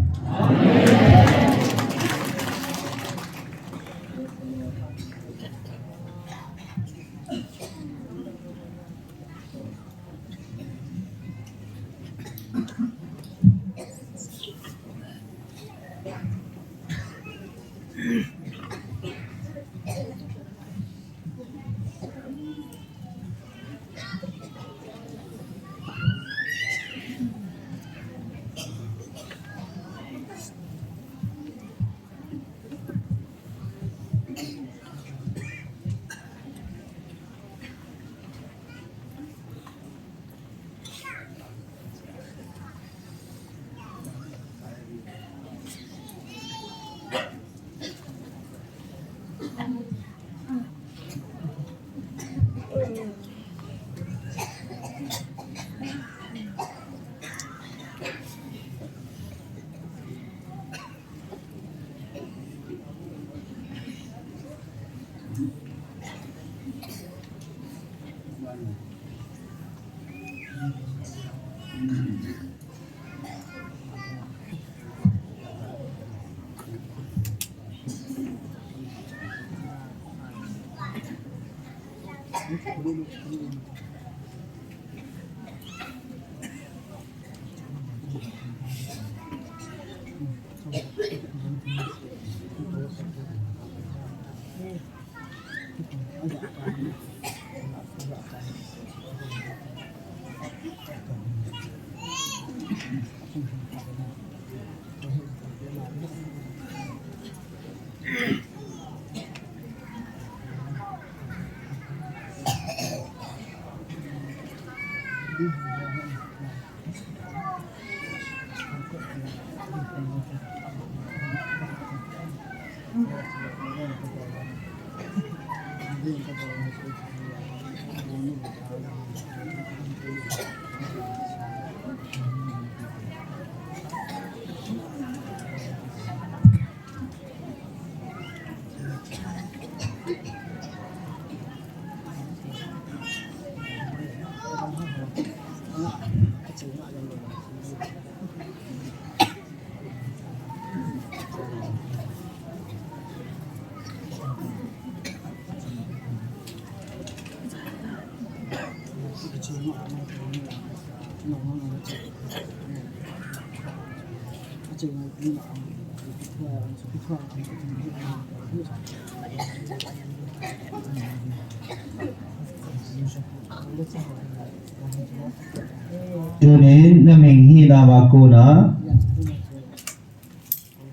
Tunin na ming hi na ma ko na.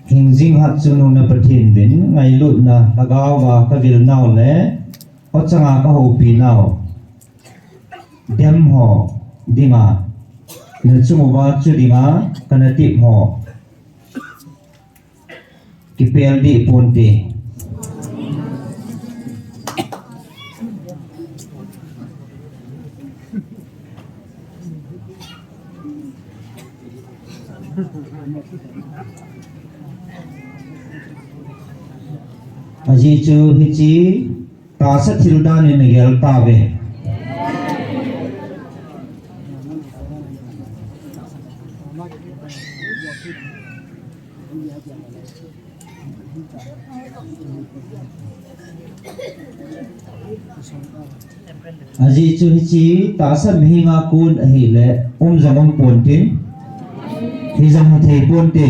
Hingjing hat chungnung na Pathen din, ngailutna lhagao va ka vil nau le, o changa ka houpi nau. Dem ho dinga, na chung uva chu dinga, ka na tip ho. Kipel di ponte. Ajeh chu hiche tahsa thil dan in na gel tauve. Ajeh chu hiche tahsa mihinga kon ahile, um jong um ponte. Hi jong hi thei ponte.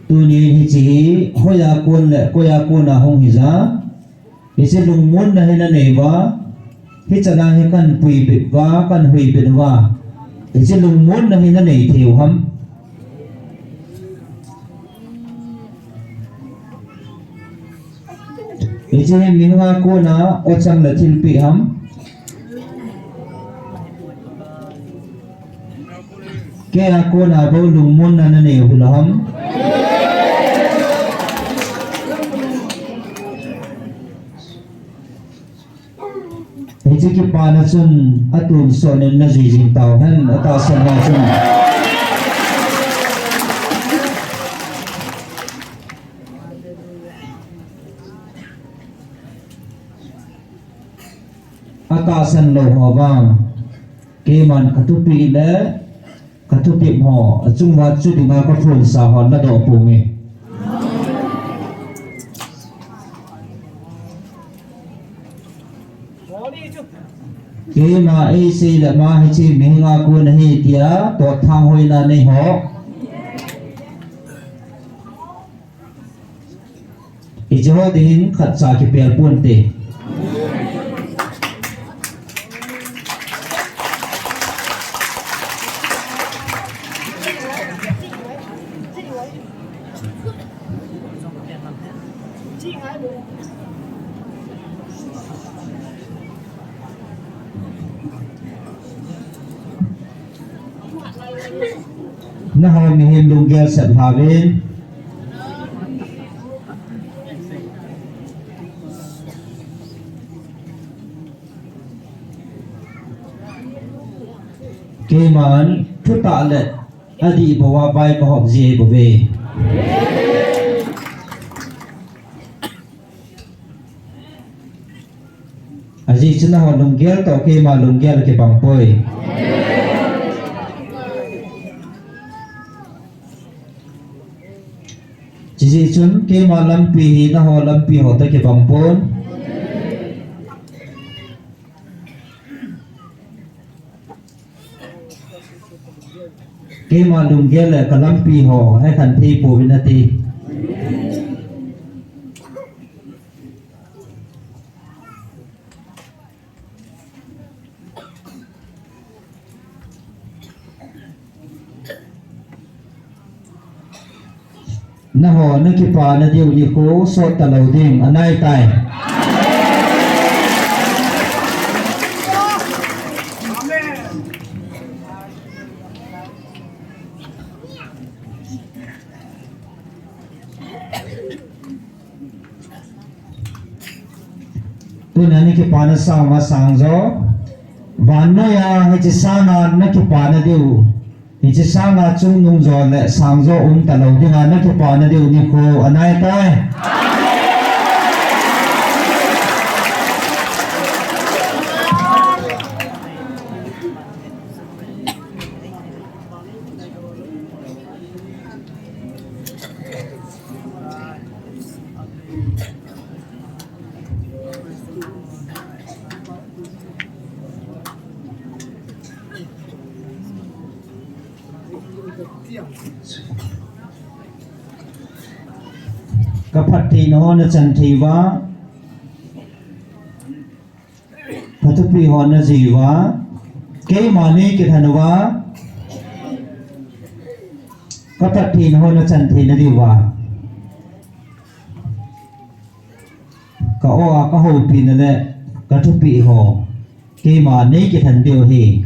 Tunin hiche hi, hoiya kon le, koiya kon a hung hija. Hiche lungmonna hi na nei uva. Hiche na hi kan puipeh uva, kan huipeh uva. Hiche lungmonna hi na nei thei u ham. Hiche hi mihinga kona o chang le thilpeh ham. Keiya kona bou lungmonna na nei u hilo ham. Hiche kipana chun atonsot in na jui jing tauhen, atahsan na chun. Atahsan lou ho vang, keiman ka thupeh le ka thutep ho, achung uva chu dinga ka phonsa ho na doh ponge. Keima eisei le ma hiche mihinga kon ahi tia, toh thanghoina nei ho. Hiche ho dingin khatcha kipel ponte. Nangho mihem lunggel sat lhavin. Keiman thutah le adih bou a vai ka hop ji ahi bouve. Ajeh chu nangho lunggel toh keima lunggel kibang poi. Chujeh chun keima lampi hi nangho lampi ho toh kibang pon. Keima lunggel le kalampi ho hekhen thei pouvin ati. Nangho nakipana diu nikho sot talou ding anaitai. Tuna nakipana sang ma sang jo. Vannoiya hiche sanga nakipana diu. Hiche sanga chungnung jo le sang jo um talou dinga nakipana diu nikho anaitai. Kaphattheina ho nachan thei uva, kathupi ho najui uva, keima nei kithen uva, kaphattheina ho nachan thei nadiuva. Ka-o a kahoupina le kathupi ho keima nei kithen diu ahi.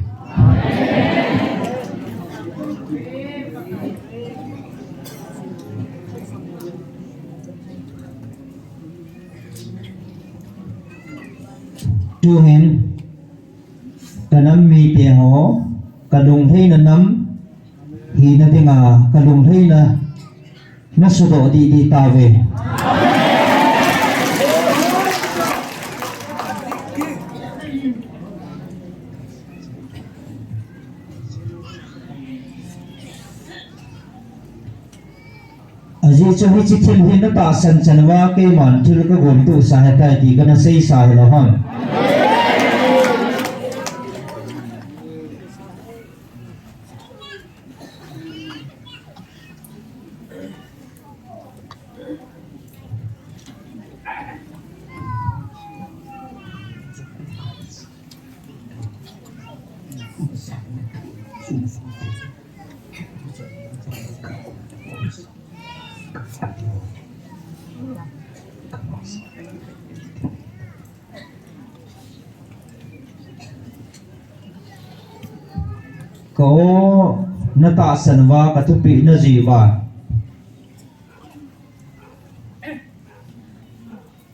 Tuhin kanam mite ho, kalungheina nam hina dinga kalungheina nasudoh didi tauve. Ajeh chu hiche thil hi natahsan chan uva keiman thil kagontohsa ahitai ti kana seisa hilou ham. Ka-o natahsan uva, kathupi najui uva,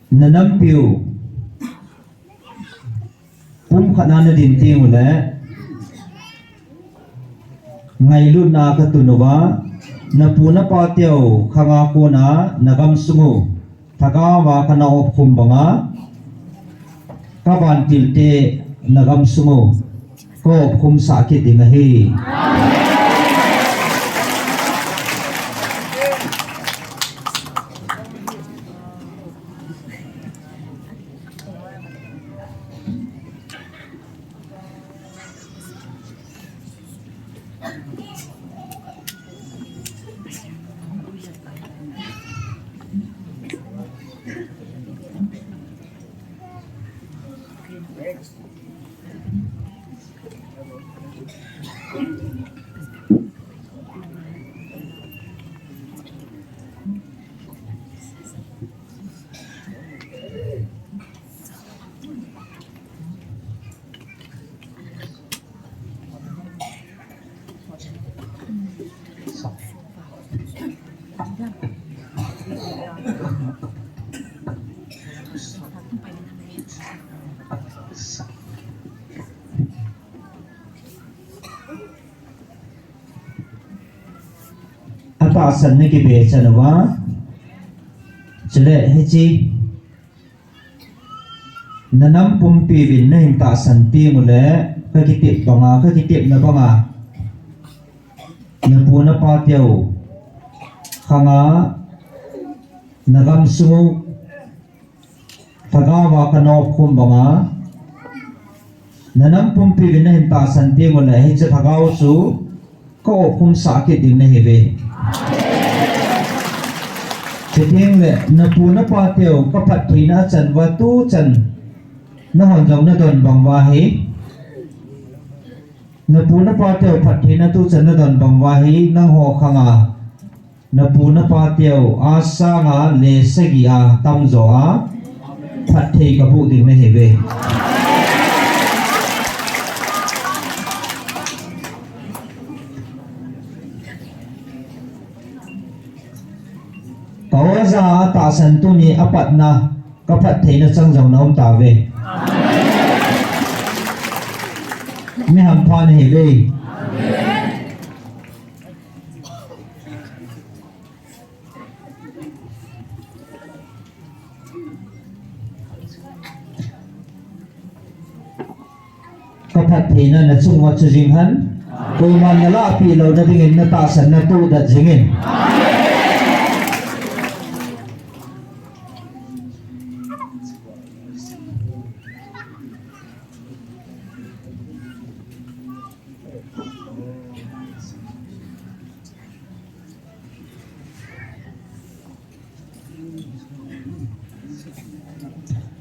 nanampiu pumkhat a nadin tengule ngailutna katun uva, napu napateu khanga kona nagamsungu lhagaova kana opkhum banga, kavantilte nagamsungu kaopkhumsah kit ding ahi. Atahsan nakibe chan uva, chule hiche Nanam pumpi uvin nahin tahsan teng uleh, kakitep banga, kakitepna banga, napu napa teu khanga, nagam sung u lhagao a kanopkhum banga, nanam pumpi uvin nahin tahsan teng uleh, hiche lhagao chu ka-opkhum sah kit ding nahiuve. Chuteng le, napu napa teu kaphattheina achan uva tuchan nahon jong nadon bang uva hi, napu napa teu phattheina tuchan nadon bang uva hi, nangho khanga napu napa teu a sanga le sagi a tamjo a phatthei kaboh ding nahiuve. Ka-oja tahsan tuni apatna kaphattheina chang jong naum tauve. Mi hampha nahiuve. Kaphattheina nachung uva chu jing hen. Koiman nalahpeh louna dingin natahsan natohdat jingin.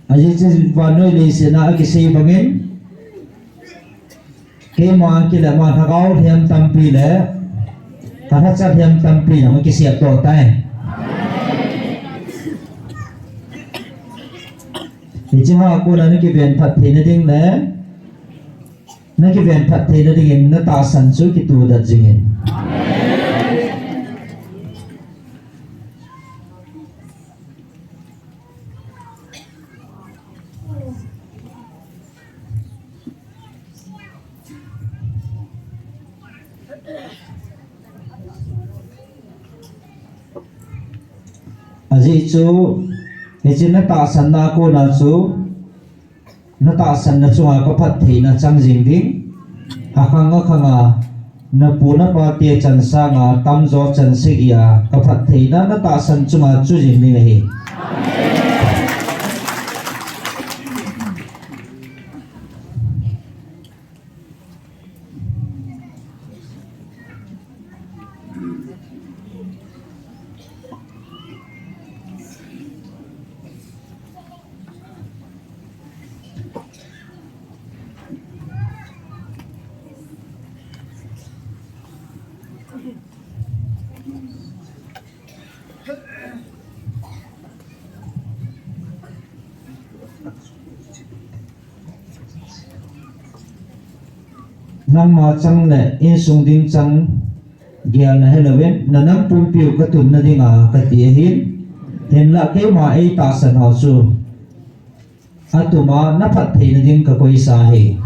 Ajeh chu vannoi leiset a akisei bangin, keima kile ma lhagao lhem tampi le, kalhacha lhem tampi jong akisep toh tai. Hichea kona nakiven phattheina ding le, nakiven phattheina dingin natahsan chu kitohdat jingin. Ajeh chu, hiche natahsanna kona chu, natahsanna chunga kaphattheina chang jing ding. Akhang akhanga, napu napa te chan sanga tamjo chan sagi a kaphattheina natahsan chunga chu jing ding ahi. Nangma chang le insung ding chang gelna helouvin, nanam pumpiu katunna dinga kati ahin, hinlah keima eitahsan hou chu atuma naphattheina ding kakoisa ahi.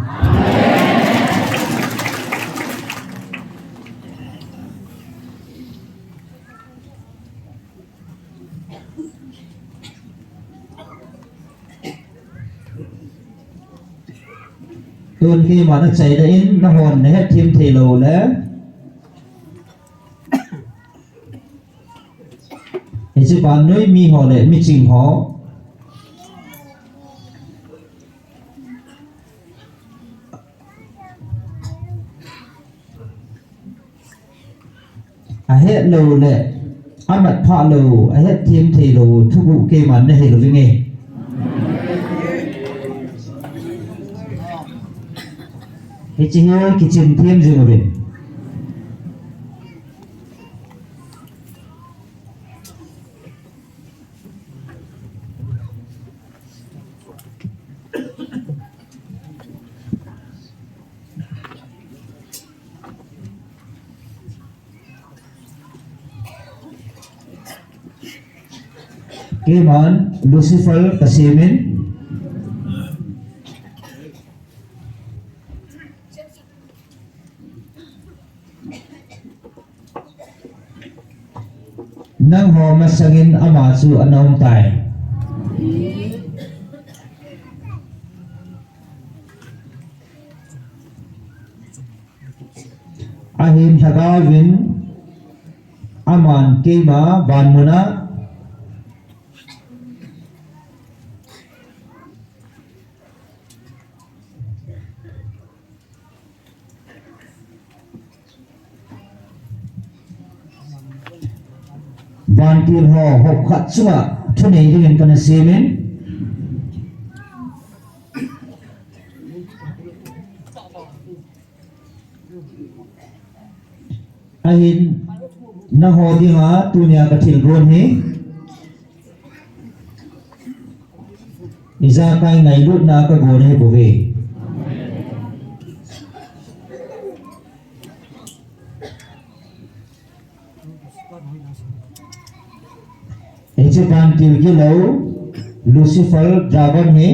Tun keima nachaina in nahon nahethem theilou le, hiche vannoi miho le miching ho ahetlou le, amatphah lou, ahetthem theilou thuguh keiman nahil uvinge. Hiche hi kichim them jing uvin. Keiman Lucifer kasemin, nangho masangin ama chu ana um tai. Ahin Lhagaovin aman keima vanmuna vantil ho hop khat chunga thunei dingin kana semin. Ahin nangho dinga tunia kathilgon hi ijakai ngailutna kagon ahibouve. Hiche vantil gilou Lucifer dragon hi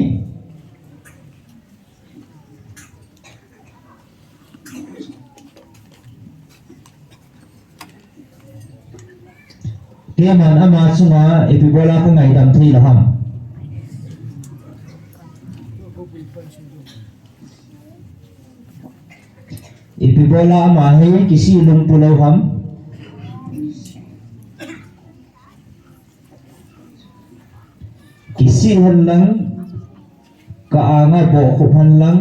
keiman ama chunga ipi bola kangaidam theilou ham? Ipi bola ama hi kisih lungput lou ham? Kisih henlang, ka-anga bohkhup henlang,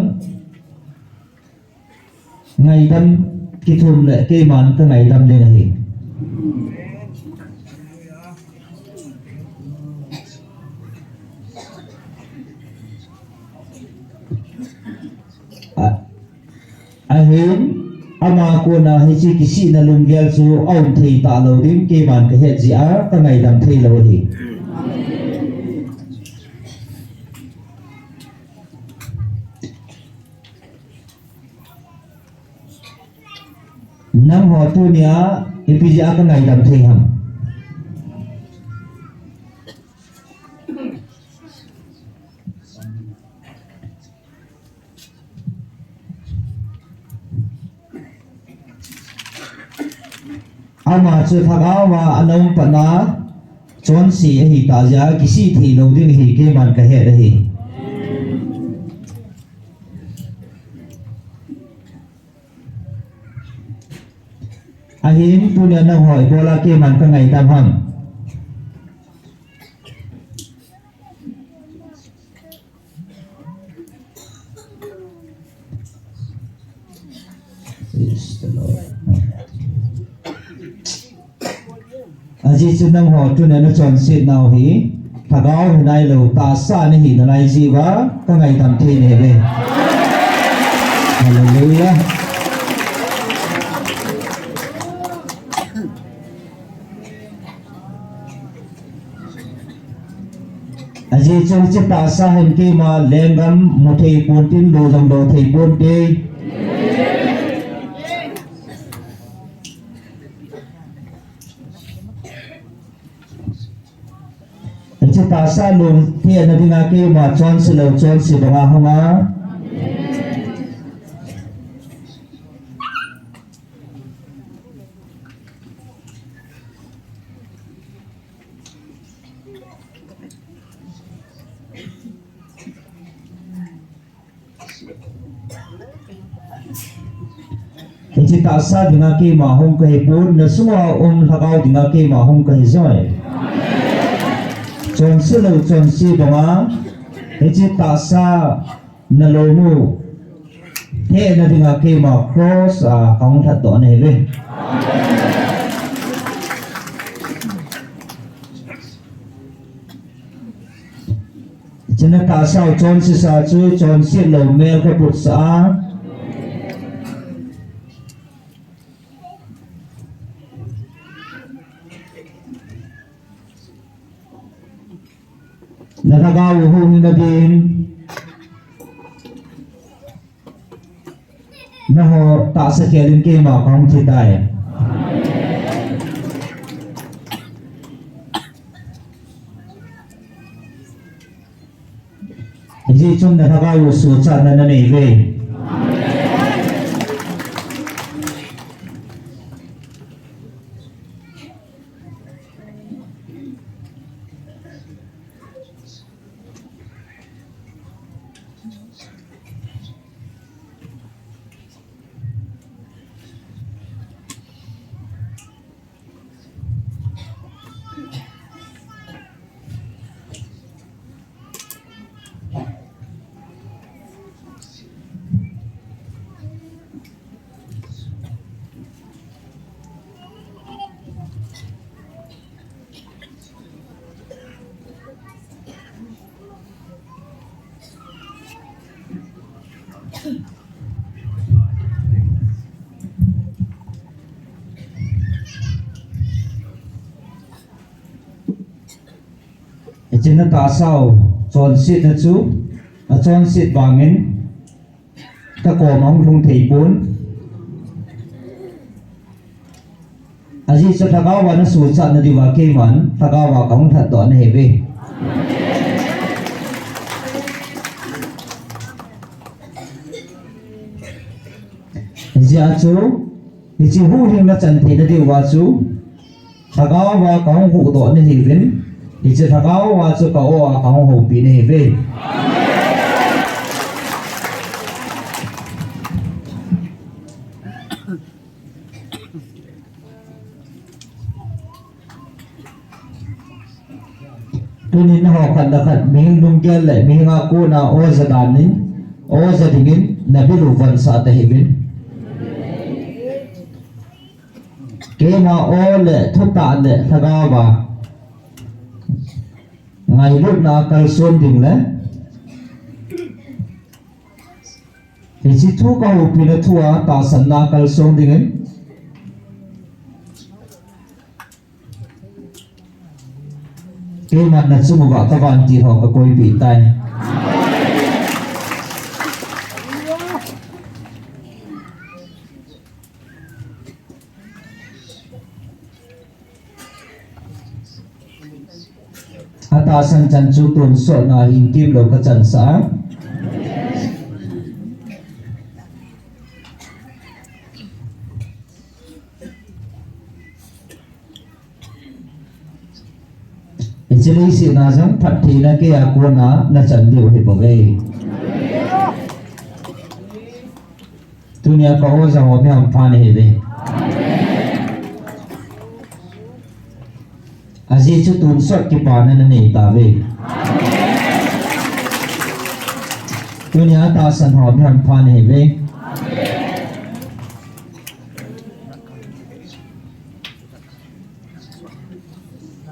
ngaidam kithum le keiman kangaidam ding ahi. Ahin, ama kona hiche kisihna lunggel chu aum thei talou ding keiman kahet jeh a kangaidam theilou ahi. Nangho tunia ipi jeh a kangaidam thei ham? Ama chu lhagaova ana um patna chonse ahitah jeh a kisih theilou ding ahi keiman kahet ahi. Ahin tunia nangho ibola keiman kangaidam ham? Ajeh chu nangho tunia nachonset nau hi lhagao hinailou tahsa nahi nalai jeh uva kangaidam thei nahiuve. Hallelujah. Ajeh chu hiche tahsa hin keima lenggam muthei ponte, lo jong lothei ponte. Hiche tahsa lungthim na dinga keima chonse lou chonse banga hunga. Hiche tahsa dinga keima hung kahipon, nasunga um lhagao dinga keima hung kahi joi. Chonse lou chonse banga, hiche tahsa nalomu thehna dinga keima cross a kahung lhatdoh nahiuve. Hiche tahsa u chonsesa chu chonset lou mel kaputsah a. Nalhagao u hung hina din. Nangho tahsa khel in keima kahung thi tai. Hijeh chun nalhagao u suhchatna nanei uve. Natahsau chonsetna chu, achonset vangin kakoma hung lhung thei pon. Ajeh chu lhagao a nasuhchatna diuva keiman lhagao a kahung lhatdoh nahiuve. Hijeh a chu, hiche huhhingna chan theina diuva chu, lhagao a kahung huhdoh nahiuvin, hiche lhagao a chu ka-o a kahung houpi nahiuve. Tunin nangho khat le khat mihing lunggel le mihinga kona o ja danin, o ja dingin nabil u vonsah tahiuvin. Keima o le thutah le lhagao a ngailutna kalson ding le hiche thu kahoupina thua tahsanna kalsong dingin, keiman nachung uva kavantil ho kakoipeh tai. Atahsan chan chu tonsotna hin kimlou kachansah a. Hiche leiset a jong phattheina keia kona nachan diu ahibouve. Tunia ka-o ja ho mihampha nahiuve. Ajeh chu tonsot kipana nanei tauve. Tunia atahsan ho mihampha nahiuve.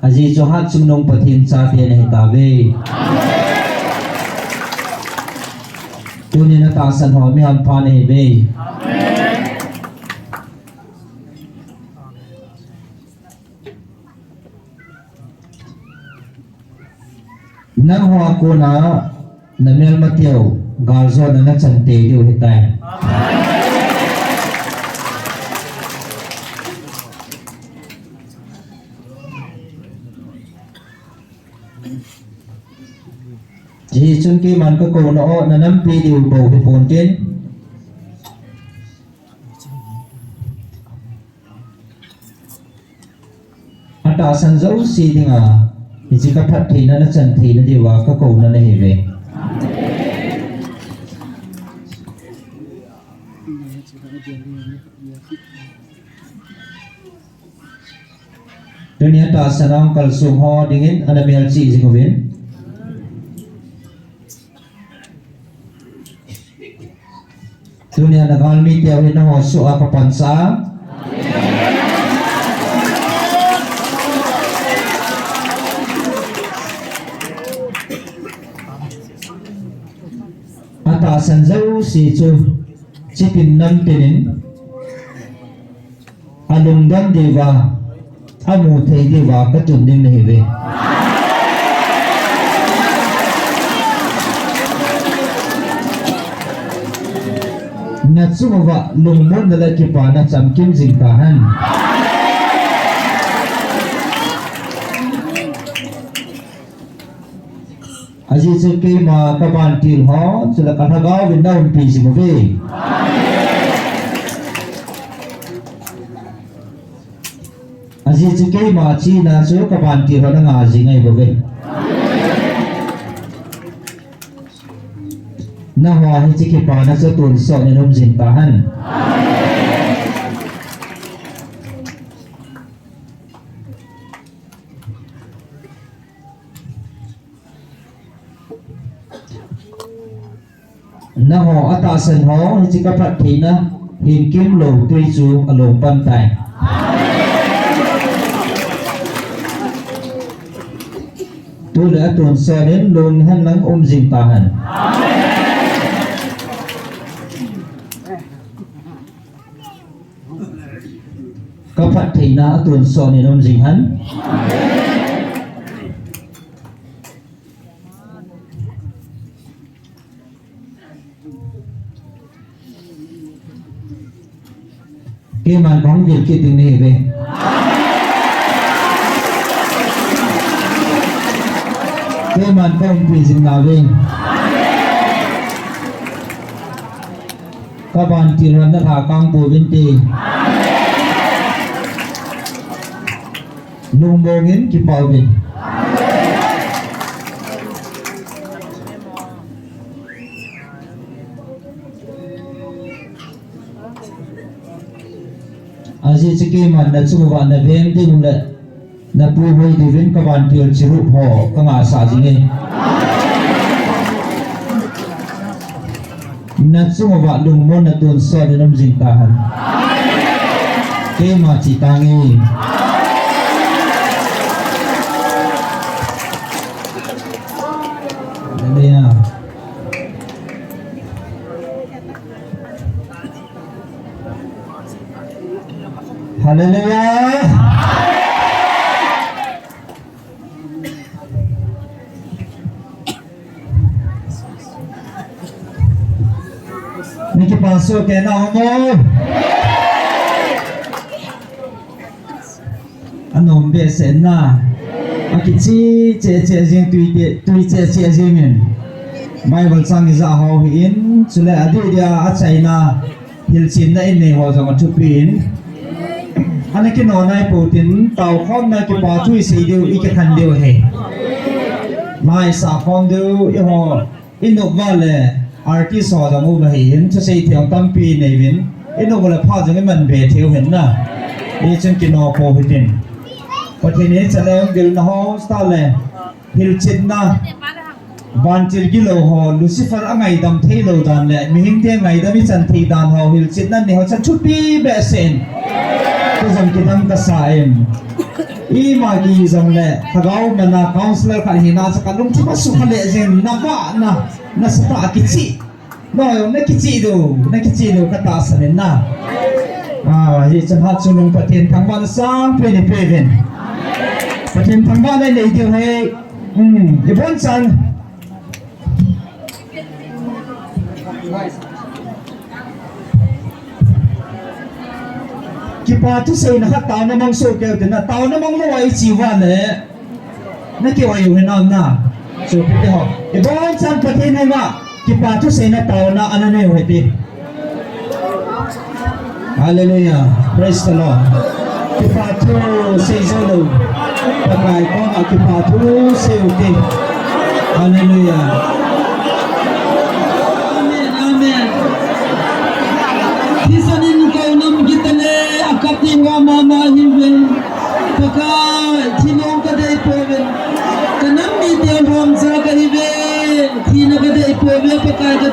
Ajeh chu hatchungnung Pathen chate nahitauve. Tunin atahsan ho mihampha nahiuve. Nangho a kona namelmateu galjona nachan tei diu ahitai. Hichun keiman kakouna o nanampi diu bou hiponte. Atahsan jouse dinga hiche kaphattheina nachan theina diuva kakouna nahiuve. Tunia tahsan a hung kalsong ho dingin ana melchih jing uvin. Tunia nagalmi teu hi nangho soh a kapansah a. Atahsan jouse chu chitin namtinin alungdon diuva, amu thei diuva katun ding nahiuve. Nachung uva lungmonna le kipana chamkim jing tahen. Ajeh chu keima kavantil ho chule kalhagao vin naumpi jing uve. Ajeh chu keima china chu kavantil ho nanga jing ahibouve. Nangho hiche kipana chu tonsot in um jing tahen. Nangho atahsan ho hiche kaphattheina hin kimlou tui chu along pan tai. Tule atonsot in lunghan lang um jing tahen. Kaphattheina atonsot in um jing hen. Keiman kahung vil kit ding nahi uve. Keiman kahung pi jing nauve. Kavantil hon nalhakang pouvinte. Lungmong in kipah uvin. Ajeh chu keiman nachung uva naveng ding le napuihoi diuvin kavantil chirup ho kangahsah jinge. Nachung uva lungmonna tonsot in um jing tahen. Keima chi tange. Hallelujah. Hallelujah. Niki paso ke na homo. Anom behseh na. Akichi che che jing tui te, tui che che jing in. Bible chang ija ho hi in, chule adeh dia achaina. Hilchetna in nei ho jong athupi in. Ana kino nai pou tin, taokhomna kipa thu isei diu, ikikhen diu ahi. Mai sa khom diu, eiho, inop uva le, artist ho jong uva ahi in, thusei thei tampi nei uvin, inop uva le pha jong iman be thei u ahin na. Hichun kino pou hitin. Pathen in chaleng vilna ho, style le. Hilchetna, vantil gilou ho, Lucifer angaidam theilou dan le, mihemte ngaidam ichan thei dan ho, hilchetna nei ho, chan thupi behseh in. Kei jong kidang kasa in. Ima kijong le, lhagao mana councillor khat hina chu kalungthim asukha leh jeng, navahna, nasatah a kicheh. Noi, nakicheh diu, nakicheh diu katahsan in na. Ah, hichun hatchungnung Pathen thangvahna sangpen ipeuvin. Pathen thangvahna inei diu ahi. Hmm, ibonchan. Kipa thuseina khat taona mang soh keu tin na, taona mang lou a iche uva le. Nakihoi u hinam na. Sopite ho. Ibonchan Pathen henga kipa thuseina taona ana nei u hite. Hallelujah. Praise the Lord. Kipa thu sei jou lou. Pakai koma kipa thu sei u hite. Hallelujah. Amen. Amen. Thisan in kou nam kit le akap ding uva mama hiuve. Pakai, thi nom kadei pouve. Kanam mite lhomcha kahiuve. Thina kadei pouve, Pakai ka.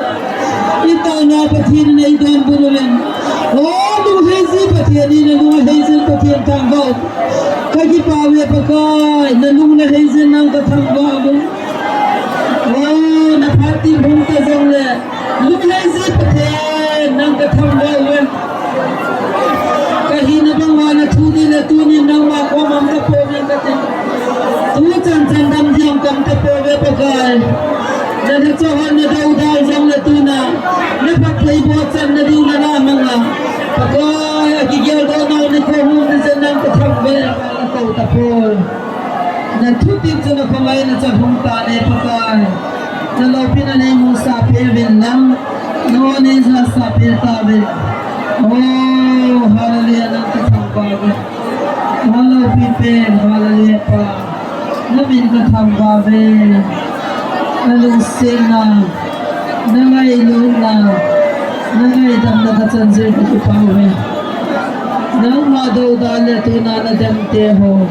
Itaona Pathen in eidonbut uve. O, lunghei jing Pathen in, nalung ahei jing Pathen thangvah. Kakipah uve Pakai, nalung nahei jing nang kathangvah uve. O, naphat til hung ta jongle. Lunghei jing Pathen, nang kathangvah uve. Kahina bang uva nathu ding le tunin nangma koma um tapouve kati. Tuchan chan dam ding um tapouve Pakai. Nalhacha hon nadou dal jongle tuna. Naphattheiboh channa diu nana manga. Pakai, akigeldoh nau nikho hung ding jeh in nang kathangvah uve, nakou tapoi. Nathutep chu nakhongai nachan hung tan e Pakai. Naloupina neimusah peh uvin lang. Nangho neijasah peh tauvin. Oh, hallelujah, nang kathangvah uve. Naloupi pen, hallelujah Pa. Namin kathangvah uve. Nalungsetna, nangailutna, nangaidamna kachan jeh in kakipah uve. Nangma doudal le tuna nademte ho.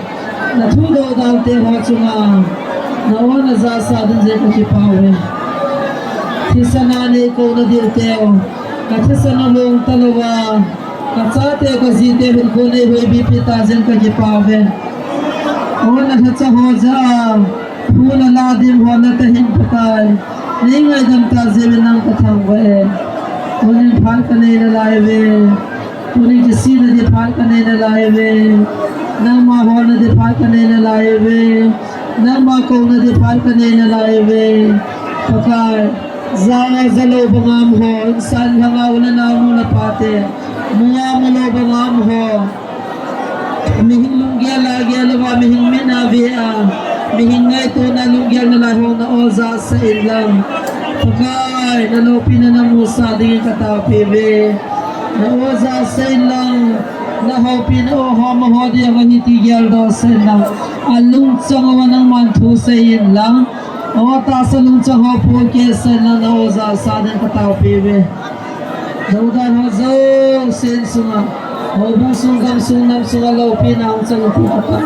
Nathu doudal te ho chunga, na-o najasah ding jeh in kakipah uve. Thisan a neikouna diu teu, kathisan u lhung talouva, kachate kajite hinkho neihoibipi ta jeh in kakipah uve. O nalhacha ho jah a, thu nala ding ho natahin Pakai, neingaidam ta jeh uvin nang kathangvah e. Tunin phat kanei nalai uve. Tuni kisihna ding phat kanei nalai uve. Nangma holna ding phat kanei nalai uve. Nangma kouna ding phat kanei nalai uve. Pakai, jana jalou banga umho, insan lhanga u le nao nu le pate. Munga mulo banga muho. Mihing lunggel a gel uva, mihing mit a ve a, mihing ngaitona lunggel nalai ho na oja sa in lang. Pakai, na loupina na musa dingin ka taopi ve. Na oja sa in lang. Na houpina o ho ma ho dia ma hiti geldoh sa in lang. A lungchang uva nangman thu sei in lang. O tahsa lungchang ho pon kei sa in lang, na oja sa dingin ka taopi ve. Dodal ho jousen sunga, houbung sung, gamsung, namsunga loupina hung chang in ti kata.